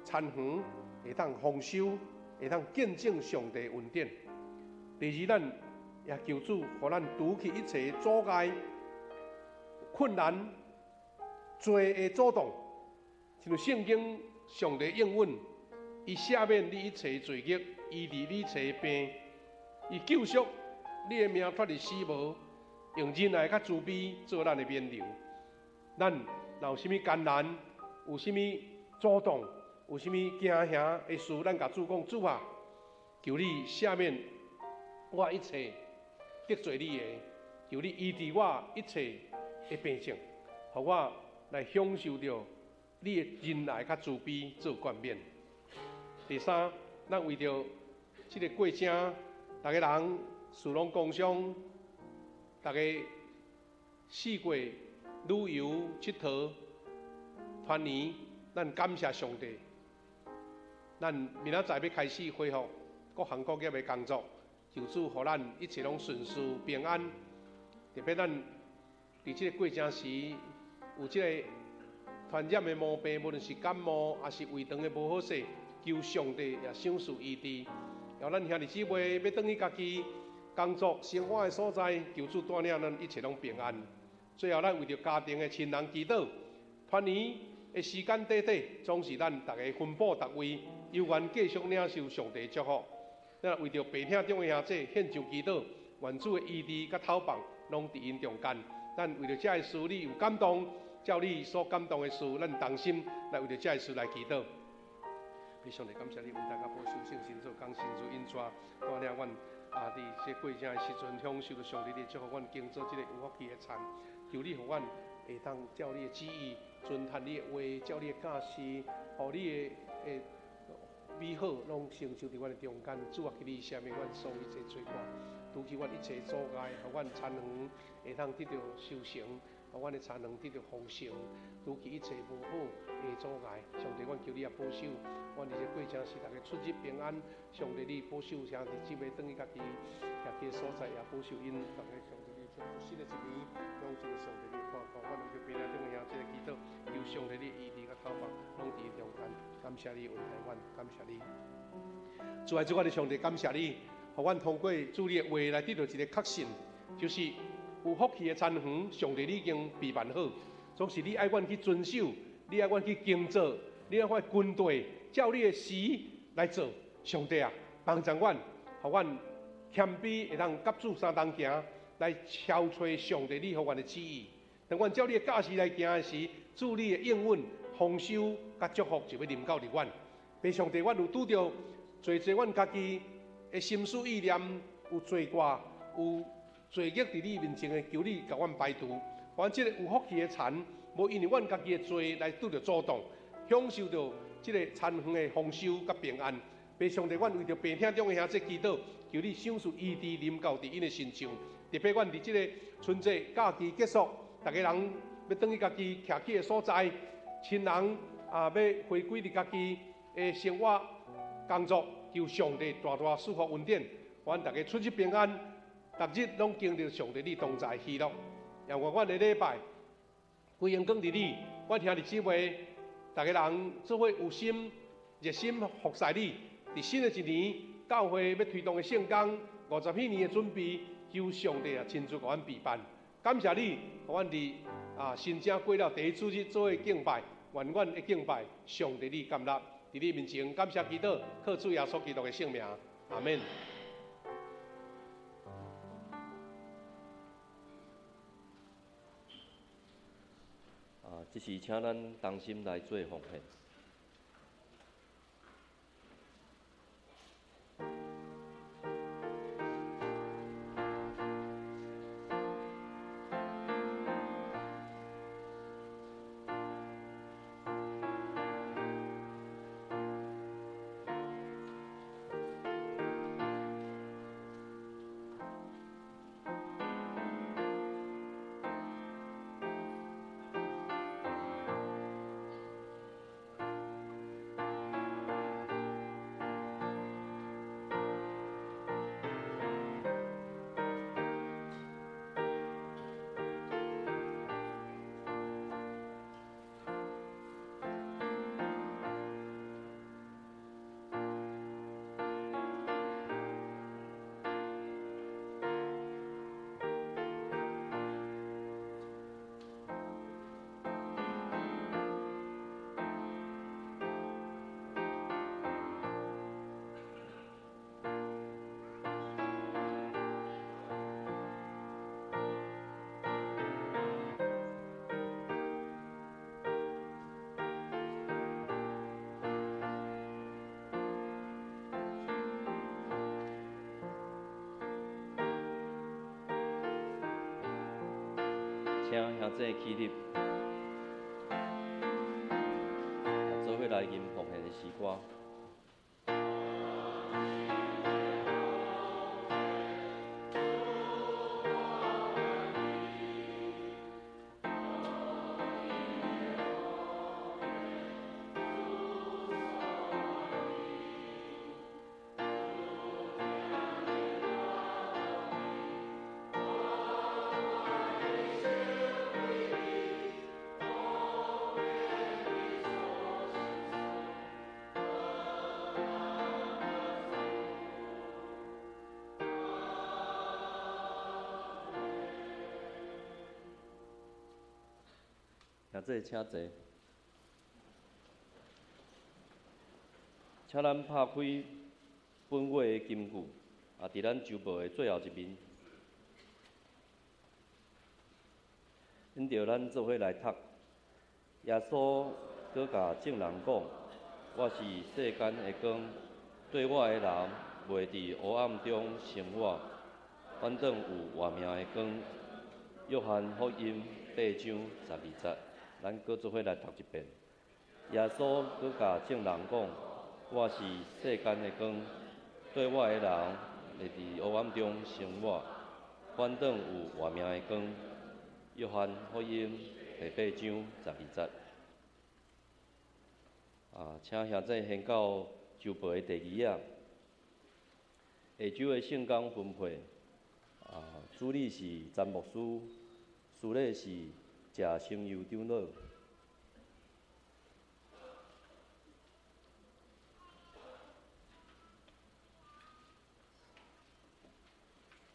田園會當豐收，會當見證上帝恩典。第二，咱也求主，予咱除去一切阻礙、困難、罪的阻擋。親像聖經上帝應允，伊赦免你一切罪孽，醫治你一切病，伊救贖你的命脫離死亡，用仁愛佮慈悲做咱的勉勵。咱若有啥物艱難，有啥物阻擋，有啥物驚嚇的事，咱共主講：主啊，求你赦免我一切得罪你的，求你醫治我一切的病症，予我來享受著你的仁愛佮慈悲做冠冕。第三，咱為著這个過程，逐家人士農工商，逐家四界旅遊、𨑨迌、團圓，咱感謝上帝。咱明仔載欲開始恢復各行各業的工作，求主予咱一切攏順遂平安。特別咱佇這个過程時有這个傳染的毛病，無論是感冒抑是胃腸的無好勢，求上帝也賞賜醫治。予咱兄弟姊妹欲轉去家己工作生活的所在，求主帶領咱一切攏平安。最後，咱為著家庭的親人祈禱，團圓的時間短短，總是咱逐家分布逐位，猶原繼續領受上帝的祝福。咱為著病痛中的兄弟獻上祈禱，願主的醫治佮透放攏佇𪜶中間。咱為著這个事，你有感動，照你所感動的事，咱同心來為著這个事來祈禱。上帝感謝你，恩待佮保守聖神做工，親自引帶帶領阮啊！佇這過程的時陣，享受著上帝的祝福，阮耕作這个有福氣的田，求你予阮會當照你的旨意，遵行你的話，照你的教示，予你的美好攏成就佇阮的中間。主啊，求你赦免阮所有一切罪過，除去阮一切阻礙，予阮田園會當得著收成，予阮的田園得著豐盛，除去一切無好的阻礙。上帝，阮求你也保守，阮佇這過程時，逐家出入平安。上帝，你保守兄弟姊妹轉去家己徛佇的所在，也保守𪜶逐家。上帝，你祝福新的一年，攏這個上帝你看顧，阮為著平安中的兄弟祈禱，求上帝你醫治佮透放，攏佇中間。感謝你恩待阮，感謝你。主愛主，我的上帝，感謝你，予阮通過主你的話來得著一个確信，就是有福氣的田園，上帝你已經備辦好，總是你愛阮去遵守，你愛阮去耕作，你愛阮跟綴，照你的時來做。上帝啊，幫助阮，予阮謙卑會當佮主相同行，來超揣上帝你予阮的旨意。當阮照你的教示來行的時，主你的應允、豐收佮祝福就欲臨到佇阮。父上帝，阮有拄著濟濟阮家己的心思意念有罪過、有罪孽佇你面前的，求你共阮排除。阮這个有福氣的田，無因為阮家己的罪來拄著阻擋，享受著這个田園的豐收佮平安。父上帝，阮為著病痛中的兄弟祈禱，求你賞賜醫治臨到佇𪜶的身上。特別阮佇這个春節假期結束，逐家人欲轉去家己徛起的所在，親人啊欲回歸佇家己的生活工作，求上帝大大賜福恩典，阮逐家出入平安，逐日攏經歷上帝你同在喜樂。也願阮的禮拜歸榮光佇你，阮兄弟姊妹，逐家人做伙有心熱心服侍你。佇新的一年，教會欲推動的聖工50禧年的準備，求上帝啊親自共阮備辦。感謝你，予阮佇啊新正過了第一主日做伙敬拜，願阮的敬拜上帝你甘納。佇你面前感謝祈禱，靠主耶穌基督的聖名，阿們。這是請咱同心來做奉獻。請兄弟起立，做伙來吟奉獻的詩歌。兄弟，請坐。請咱拍開本月的金句，啊，佇咱周報的最後一面，因著咱做伙來讀。耶穌閣共眾人講：我是世間的光，對我的人袂佇黑暗中生活，反轉有活命的光。約翰福音8章12節。咱閣做伙來讀一遍。耶穌閣共眾人講：我是世間的光，對我的人會佇黑暗中生活，反轉有活命的光。約翰福音第8章12節。啊，請兄弟掀到周報的第二頁。下周的聖工分配，啊，主理是詹牧師，司理是謝成佑長老。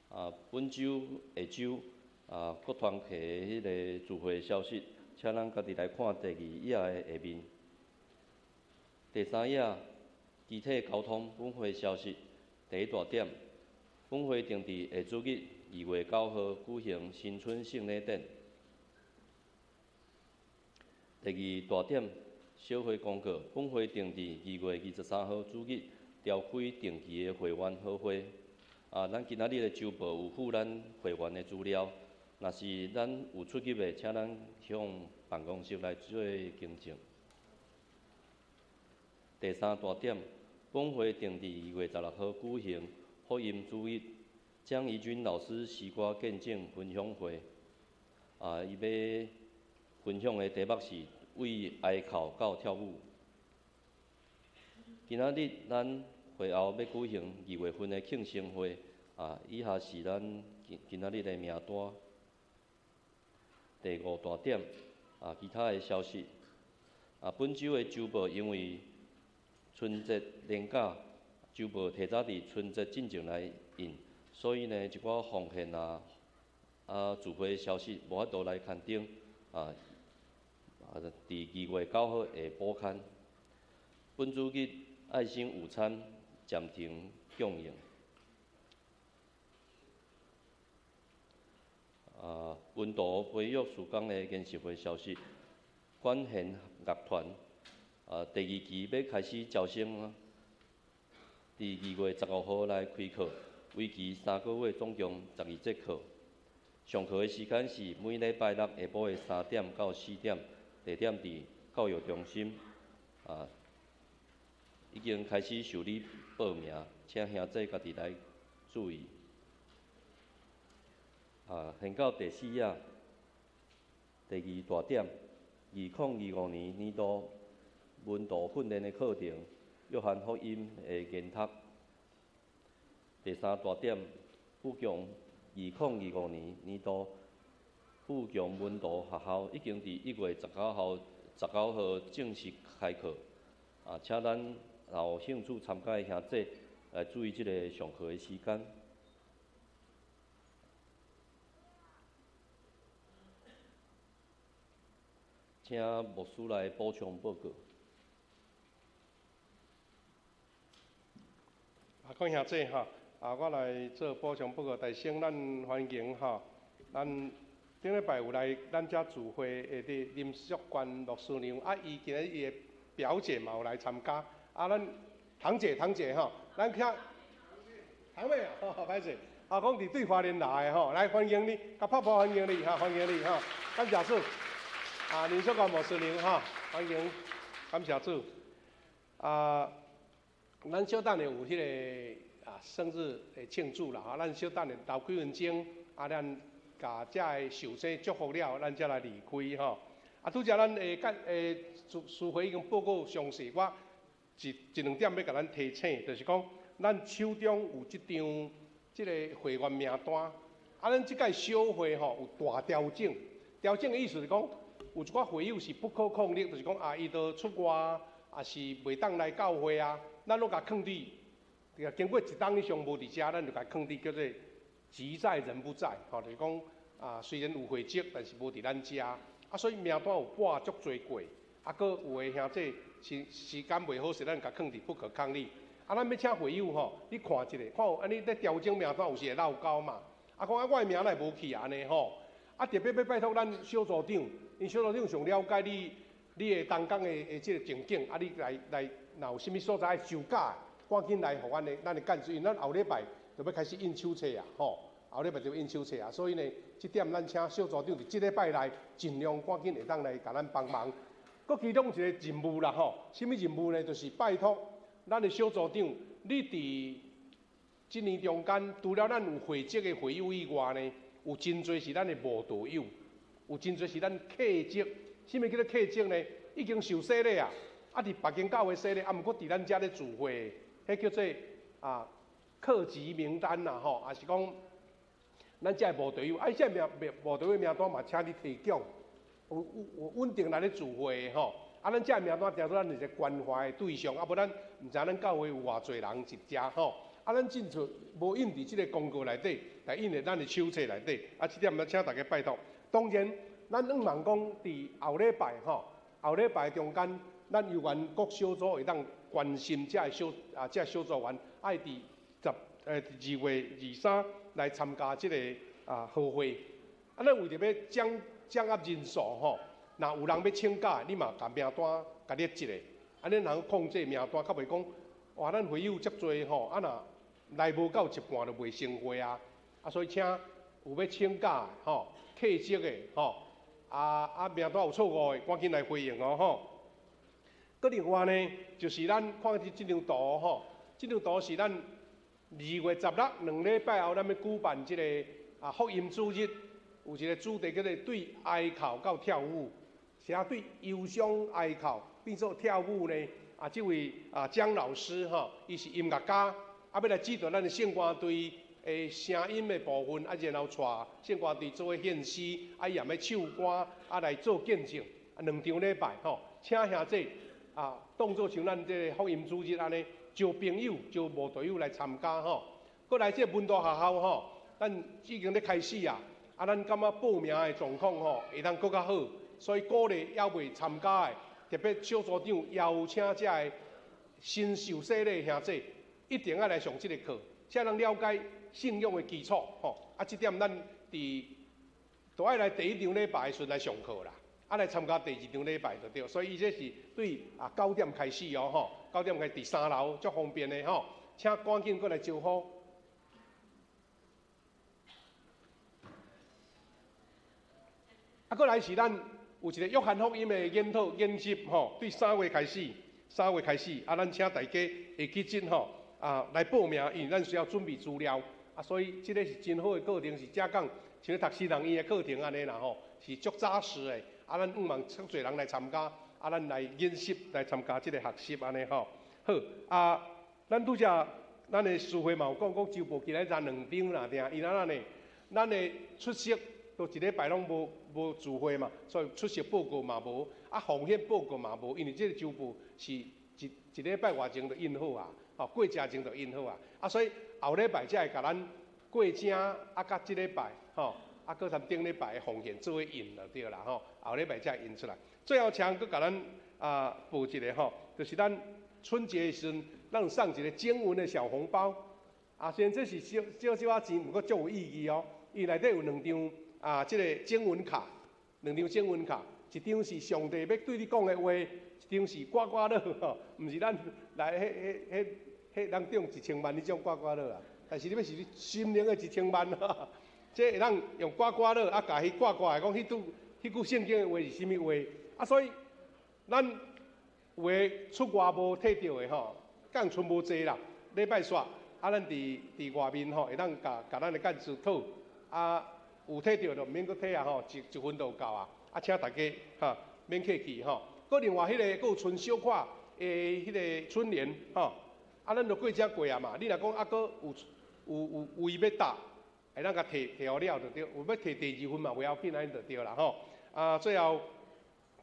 啊，本周、下周啊，各團體彼个聚會消息，請咱家己來看第二頁的下面。第三頁，肢體溝通本會消息，第一大點，本會定佇下主日2月9號舉行新春聖禮典。第二大點，小會公告，本會定佇2月23號主日召開定期的會員好會。啊，咱今仔日的周報有附咱會員的資料，若是咱有出入的，請咱向辦公室來做更正。第三大點，本會定佇2月16號舉行福音主日，江怡君老師詩歌見證分享會。啊，伊欲分享的題目是為哀哭到跳舞。今仔日咱會後欲舉行2月份的慶生會，啊，以下是咱今仔日的名單。第五大點，啊，其他的消息。啊，本周的周報因為春節連假，周報提早佇春節進前來印，所以呢，一寡奉獻啊、聚會消息無法度來刊登，佇2月9號會補刊。本主日愛心午餐暫停供應。啊，溫度培育事工的研習會消息，管弦乐团，第二期欲开始招生啊，伫2月15号来开课，为期3个月，总共12节课。上课的时间是每礼拜六下晡的3点到4点，地点伫教育中心。已经开始受理报名，请兄弟家己来注意。现到第四页，第二大点，2025年年度门徒训练的课程，约翰福音的研读。第三大点，富强2025年年度富强门徒学校已经伫1月19号19号正式开课。请咱若有兴趣参加的兄弟来注意这个上课的时间。请牧师来补充报告。各位兄弟哈，我来做补充报告。首先，咱欢迎哈，咱顶礼拜有来咱遮聚会的林淑娟牧师娘，伊今日伊的表姐嘛有来参加。咱堂姐，堂姐吼，咱请堂妹啊，歹势，讲伫对花莲来的吼，来欢迎你，共拍拍欢迎你哈，欢迎你哈，感谢主。林淑娟牧师娘哈，欢迎，感谢主。咱小等下有彼个生日的庆祝啦哈，咱小等下留几分钟，咱共遮的寿星祝福了，咱才来离开吼。拄才咱的干司会已经报告详细，我一两点欲共咱提醒，就是讲咱手中有这张这个会员名单，咱这届小会吼有大调整，调整的意思是讲，有一寡会友是不可抗力，就是讲伊都出外，也是袂当来教会啊，咱拢共囥伫，对啊，经过一冬以上无伫遮，咱就共囥伫叫做籍在人不在，吼，就是讲虽然有会籍，但是无伫咱遮，所以名单有挂足济过，阁有的兄弟时时间袂好势，咱共囥伫不可抗力。咱欲请会友吼，你看一下，看有按呢咧调整名单有时会漏勾嘛，讲我的名哪会无去按呢吼？特别欲拜托咱小组长，因小组长上了解你的同工的这个情景，你来来，若有啥物所在爱修改，赶紧来予阮的咱的干事，因为咱后礼拜就欲开始印手册啊，吼，后礼拜就印手册啊，所以呢，这点咱请小组长伫这礼拜内尽量赶紧会当来共咱帮忙。阁其中一个任务啦，吼，啥物任务呢？就是拜托咱的小组长，你伫这年中间，除了咱有会籍的会友以外呢，有真济是咱的慕道友，有真济是咱客籍。啥物叫做客籍呢？已经受洗礼啊，伫别间教会洗礼，毋过伫咱遮咧聚会，彼叫做客籍名单啦，吼，也是讲咱遮的慕道友，这名慕道友名单嘛，请你提供，有稳定来咧聚会的吼，咱遮的名单定做咱一个关怀的对象，无咱毋知咱教会有偌济人伫遮吼，咱进出无印伫这个公告内底，来印伫咱的手册内底，这点咱请大家拜托。当然，咱向望讲伫后礼拜吼，后礼拜中间，咱犹原各小组会当关心遮的小遮小组员爱伫2月23来参加这个和会。咱为著欲掌握人数吼，若有人欲请假，你嘛共名单共列一下，按呢通控制名单，较袂讲哇，咱会友遮济吼，若来无够一半就袂成会啊。所以请有欲请假吼，客籍的吼，名单有错误的，赶紧来回应哦吼。阁另外呢，就是咱看这张图吼，这张图是咱2月162礼拜后，咱欲举办这个福音主日，有一个主题叫做对哀哭到跳舞，是啊，对忧伤哀哭变做跳舞呢？这位江老师吼，伊是音乐家，欲来指导咱的圣歌队的声音的部分，然后带圣歌队做献诗，伊也欲唱歌，来做见证，2场礼拜吼，请兄弟当作像咱这个福音主日按呢，招朋友、招慕道友来参加吼。阁来这个门徒学校吼，咱已经咧开始啊，咱感觉报名的状况吼，会当阁较好，所以鼓励犹未参加的，特别小组长邀请遮个新受洗礼的兄弟，一定爱来上这个课，才能了解信仰的基础吼。这点咱伫都爱来第一场礼拜的时阵来上课啦。啊來參加第二場禮拜就對。所以伊這是對啊9點開始哦吼，9點開始佇3樓足方便的吼，請趕緊過來招呼。啊，閣來是咱有一個約翰福音的研討研習吼，對3月開始，3月開始，啊，咱請大家會記得吼，啊，來報名，因為咱需要準備資料，啊，所以這個是真好的課程，是正講像讀私人院的課程按呢啦吼，是足紮實的，啊，咱向望足濟人來參加，啊，咱來研習來參加這個學習按呢吼。好，啊，咱拄則咱的師會嘛有講，講週報今日才2張啦，定，因為咱呢，咱的出席。都一禮拜攏無聚會嘛，所以出席報告嘛無，啊奉獻報告嘛無，因為這個週報是一禮拜外前就印好啊，吼過正前就印好啊，啊所以後禮拜才會共咱過正啊，佮這禮拜吼，啊閣參頂禮拜的奉獻做伙印就對啦吼，後禮拜才會印出來。最後請閣共咱啊報一個吼，就是咱春節的時陣，咱有送一個經文的小紅包，啊雖然這是少少少仔錢，毋過足有意義哦，伊內底有2張。啊，這個經文卡，2張經文卡，一張是上帝欲對你講的話，一張是刮刮樂吼，毋是咱來彼人中1000萬彼種刮刮樂啊，但是你欲是你心靈的1000萬，這會當用刮刮樂啊，共彼掛掛的講，彼句聖經的話是啥物話？啊，所以咱有的出外無摕著的吼，降剩無濟啦。禮拜煞啊，咱佇外面吼，會當共咱的幹事討啊。有摕著就毋免閣摕啊吼，一分就夠啊！啊，請大家哈免客氣吼。閣另外彼個閣有剩小可的彼個春聯吼，啊，咱就過這過啊嘛。你若講啊，閣有位欲搭，會當共摕摕予了就對。有欲摕第二份嘛，袂要緊，按呢就對啦吼。啊，最後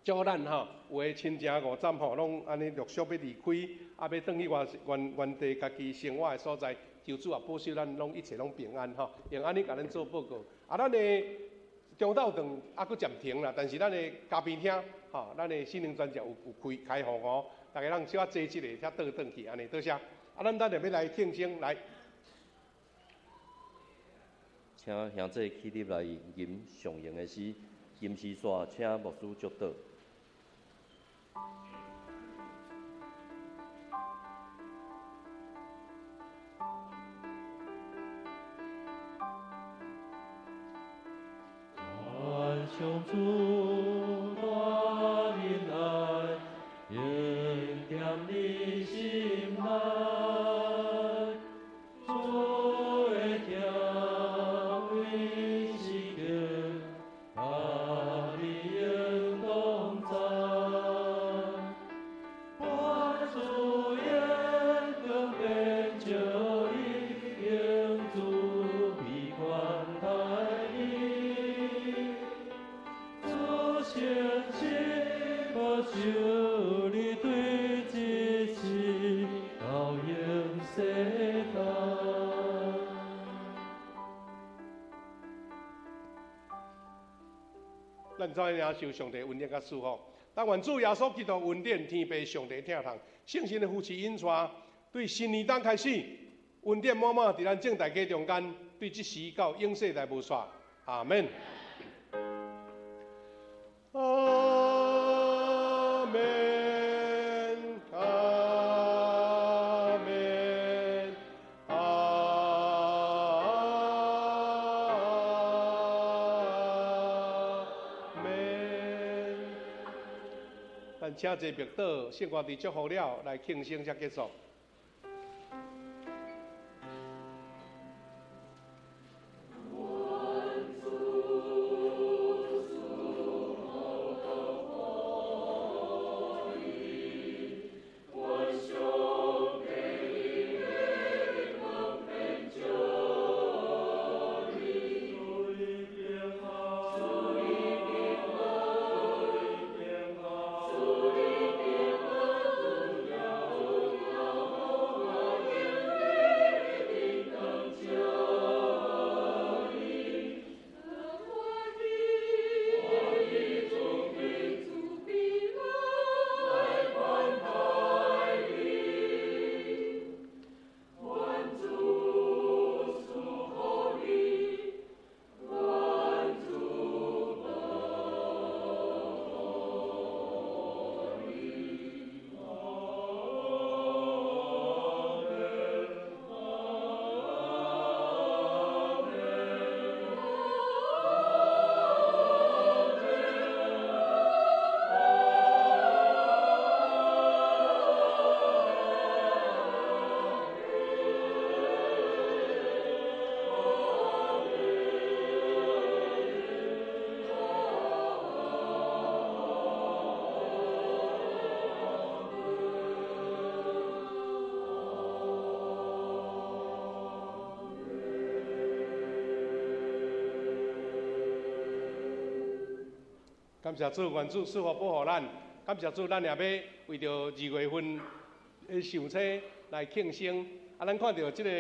祝咱吼有的親情五針吼，攏按呢陸續欲離開，啊，欲轉去原地家己生活的所在。求主啊，保守咱攏一切攏平安吼，用按呢共咱做報告。啊，咱的中晝頓猶閣暫停啦，但是咱的咖啡廳吼，咱的心靈專輯有開放哦，大家人小可坐一下，才倒轉去按呢，多謝。啊，咱等下欲來慶生來，請兄弟起立來吟上用的詩，吟詩煞，請牧師祝禱。上主大恩愛，永踮你心內，主的疼為時刻，佮你永同在。願主眼光變照你，永慈悲款待你。主誠實保守你對這世到永世代。咱怎樣受上帝恩典佮祝福？但願主耶穌基督恩典、天父上帝疼痛、聖神的扶持引帶，對新年檔開始，恩典滿滿佇咱眾大家中間，對這時到永世代無煞。阿們。阿們，阿們，阿們。咱請坐默禱，聖歌佇祝福了，來慶生才結束。主感謝主，願主賜福保護咱。感謝主，咱也欲為著二月份的壽星來慶生。啊，咱看著這个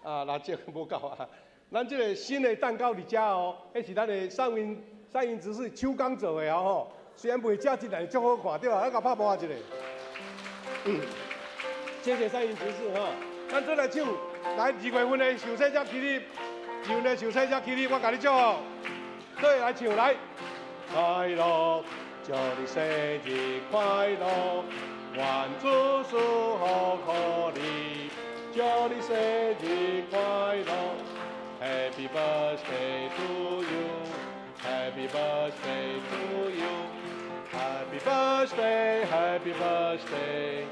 啊蠟燭無夠啊，咱這个新的蛋糕佇遮哦，彼是咱的三營執事手工做的哦吼。雖然袂食真，但是足好看，對吧？咱共拍鼓一下。謝謝三營執事吼。咱做來唱，來二月份的壽星才起立，二月份的壽星才起立，我共你祝福。對，來唱來。快樂，祝你生日快樂，願主賜福予你，祝你生日快樂，Happy birthday to you，Happy birthday to you，Happy birthday，Happy birthday。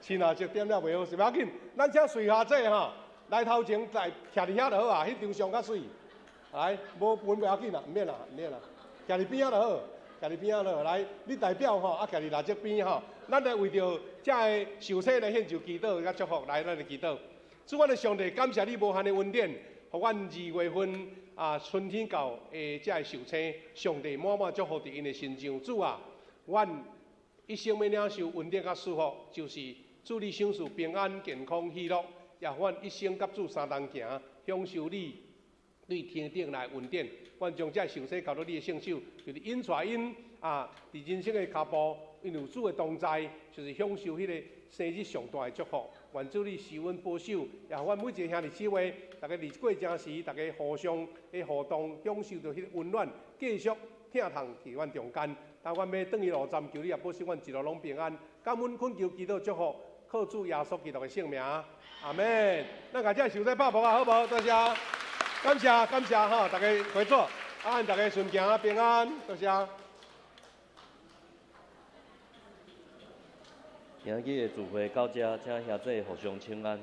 新蜡燭點了袂好，是無要緊。咱請隨下姐吼，來頭前來徛佇遐就好啊，彼張相較媠。來，無分袂要緊啦，毋免啦，毋免啦，徛佇邊仔就好，徛佇邊仔就好。來，你代表吼，啊，徛佇蠟燭邊吼，咱來為著這个壽星來獻上祈禱佮祝福。來，咱來祈禱。主，阮的上帝，感謝你無限的恩典，予阮二月份啊春天到的這个壽星，上帝滿滿祝福佇𪜶的身上。主啊，阮一生欲領受恩典佮祝福，就是主你賞賜平安、健康、喜樂，也予阮一生佮主相同行，享受你對天頂來恩典。阮將這壽星交予你的聖手，就是𪜶帶𪜶啊，佇人生的跤步，因有主的同在，就是享受彼个生日上大的祝福。願主你賜阮保守，也予阮每一个兄弟姊妹，逐家佇過程時，逐家互相的互動，享受著彼個溫暖，繼續疼痛佇阮中間。當阮欲轉去路站，求你也保守阮一路攏平安。感恩懇求祈禱祝福，靠主耶穌基督的聖名，阿們。咱共這壽星拍噗仔，好無？多謝，感謝感謝吼，大家回座，啊，願大家順行平安，多謝。今日的聚會到這，請兄弟互相請安。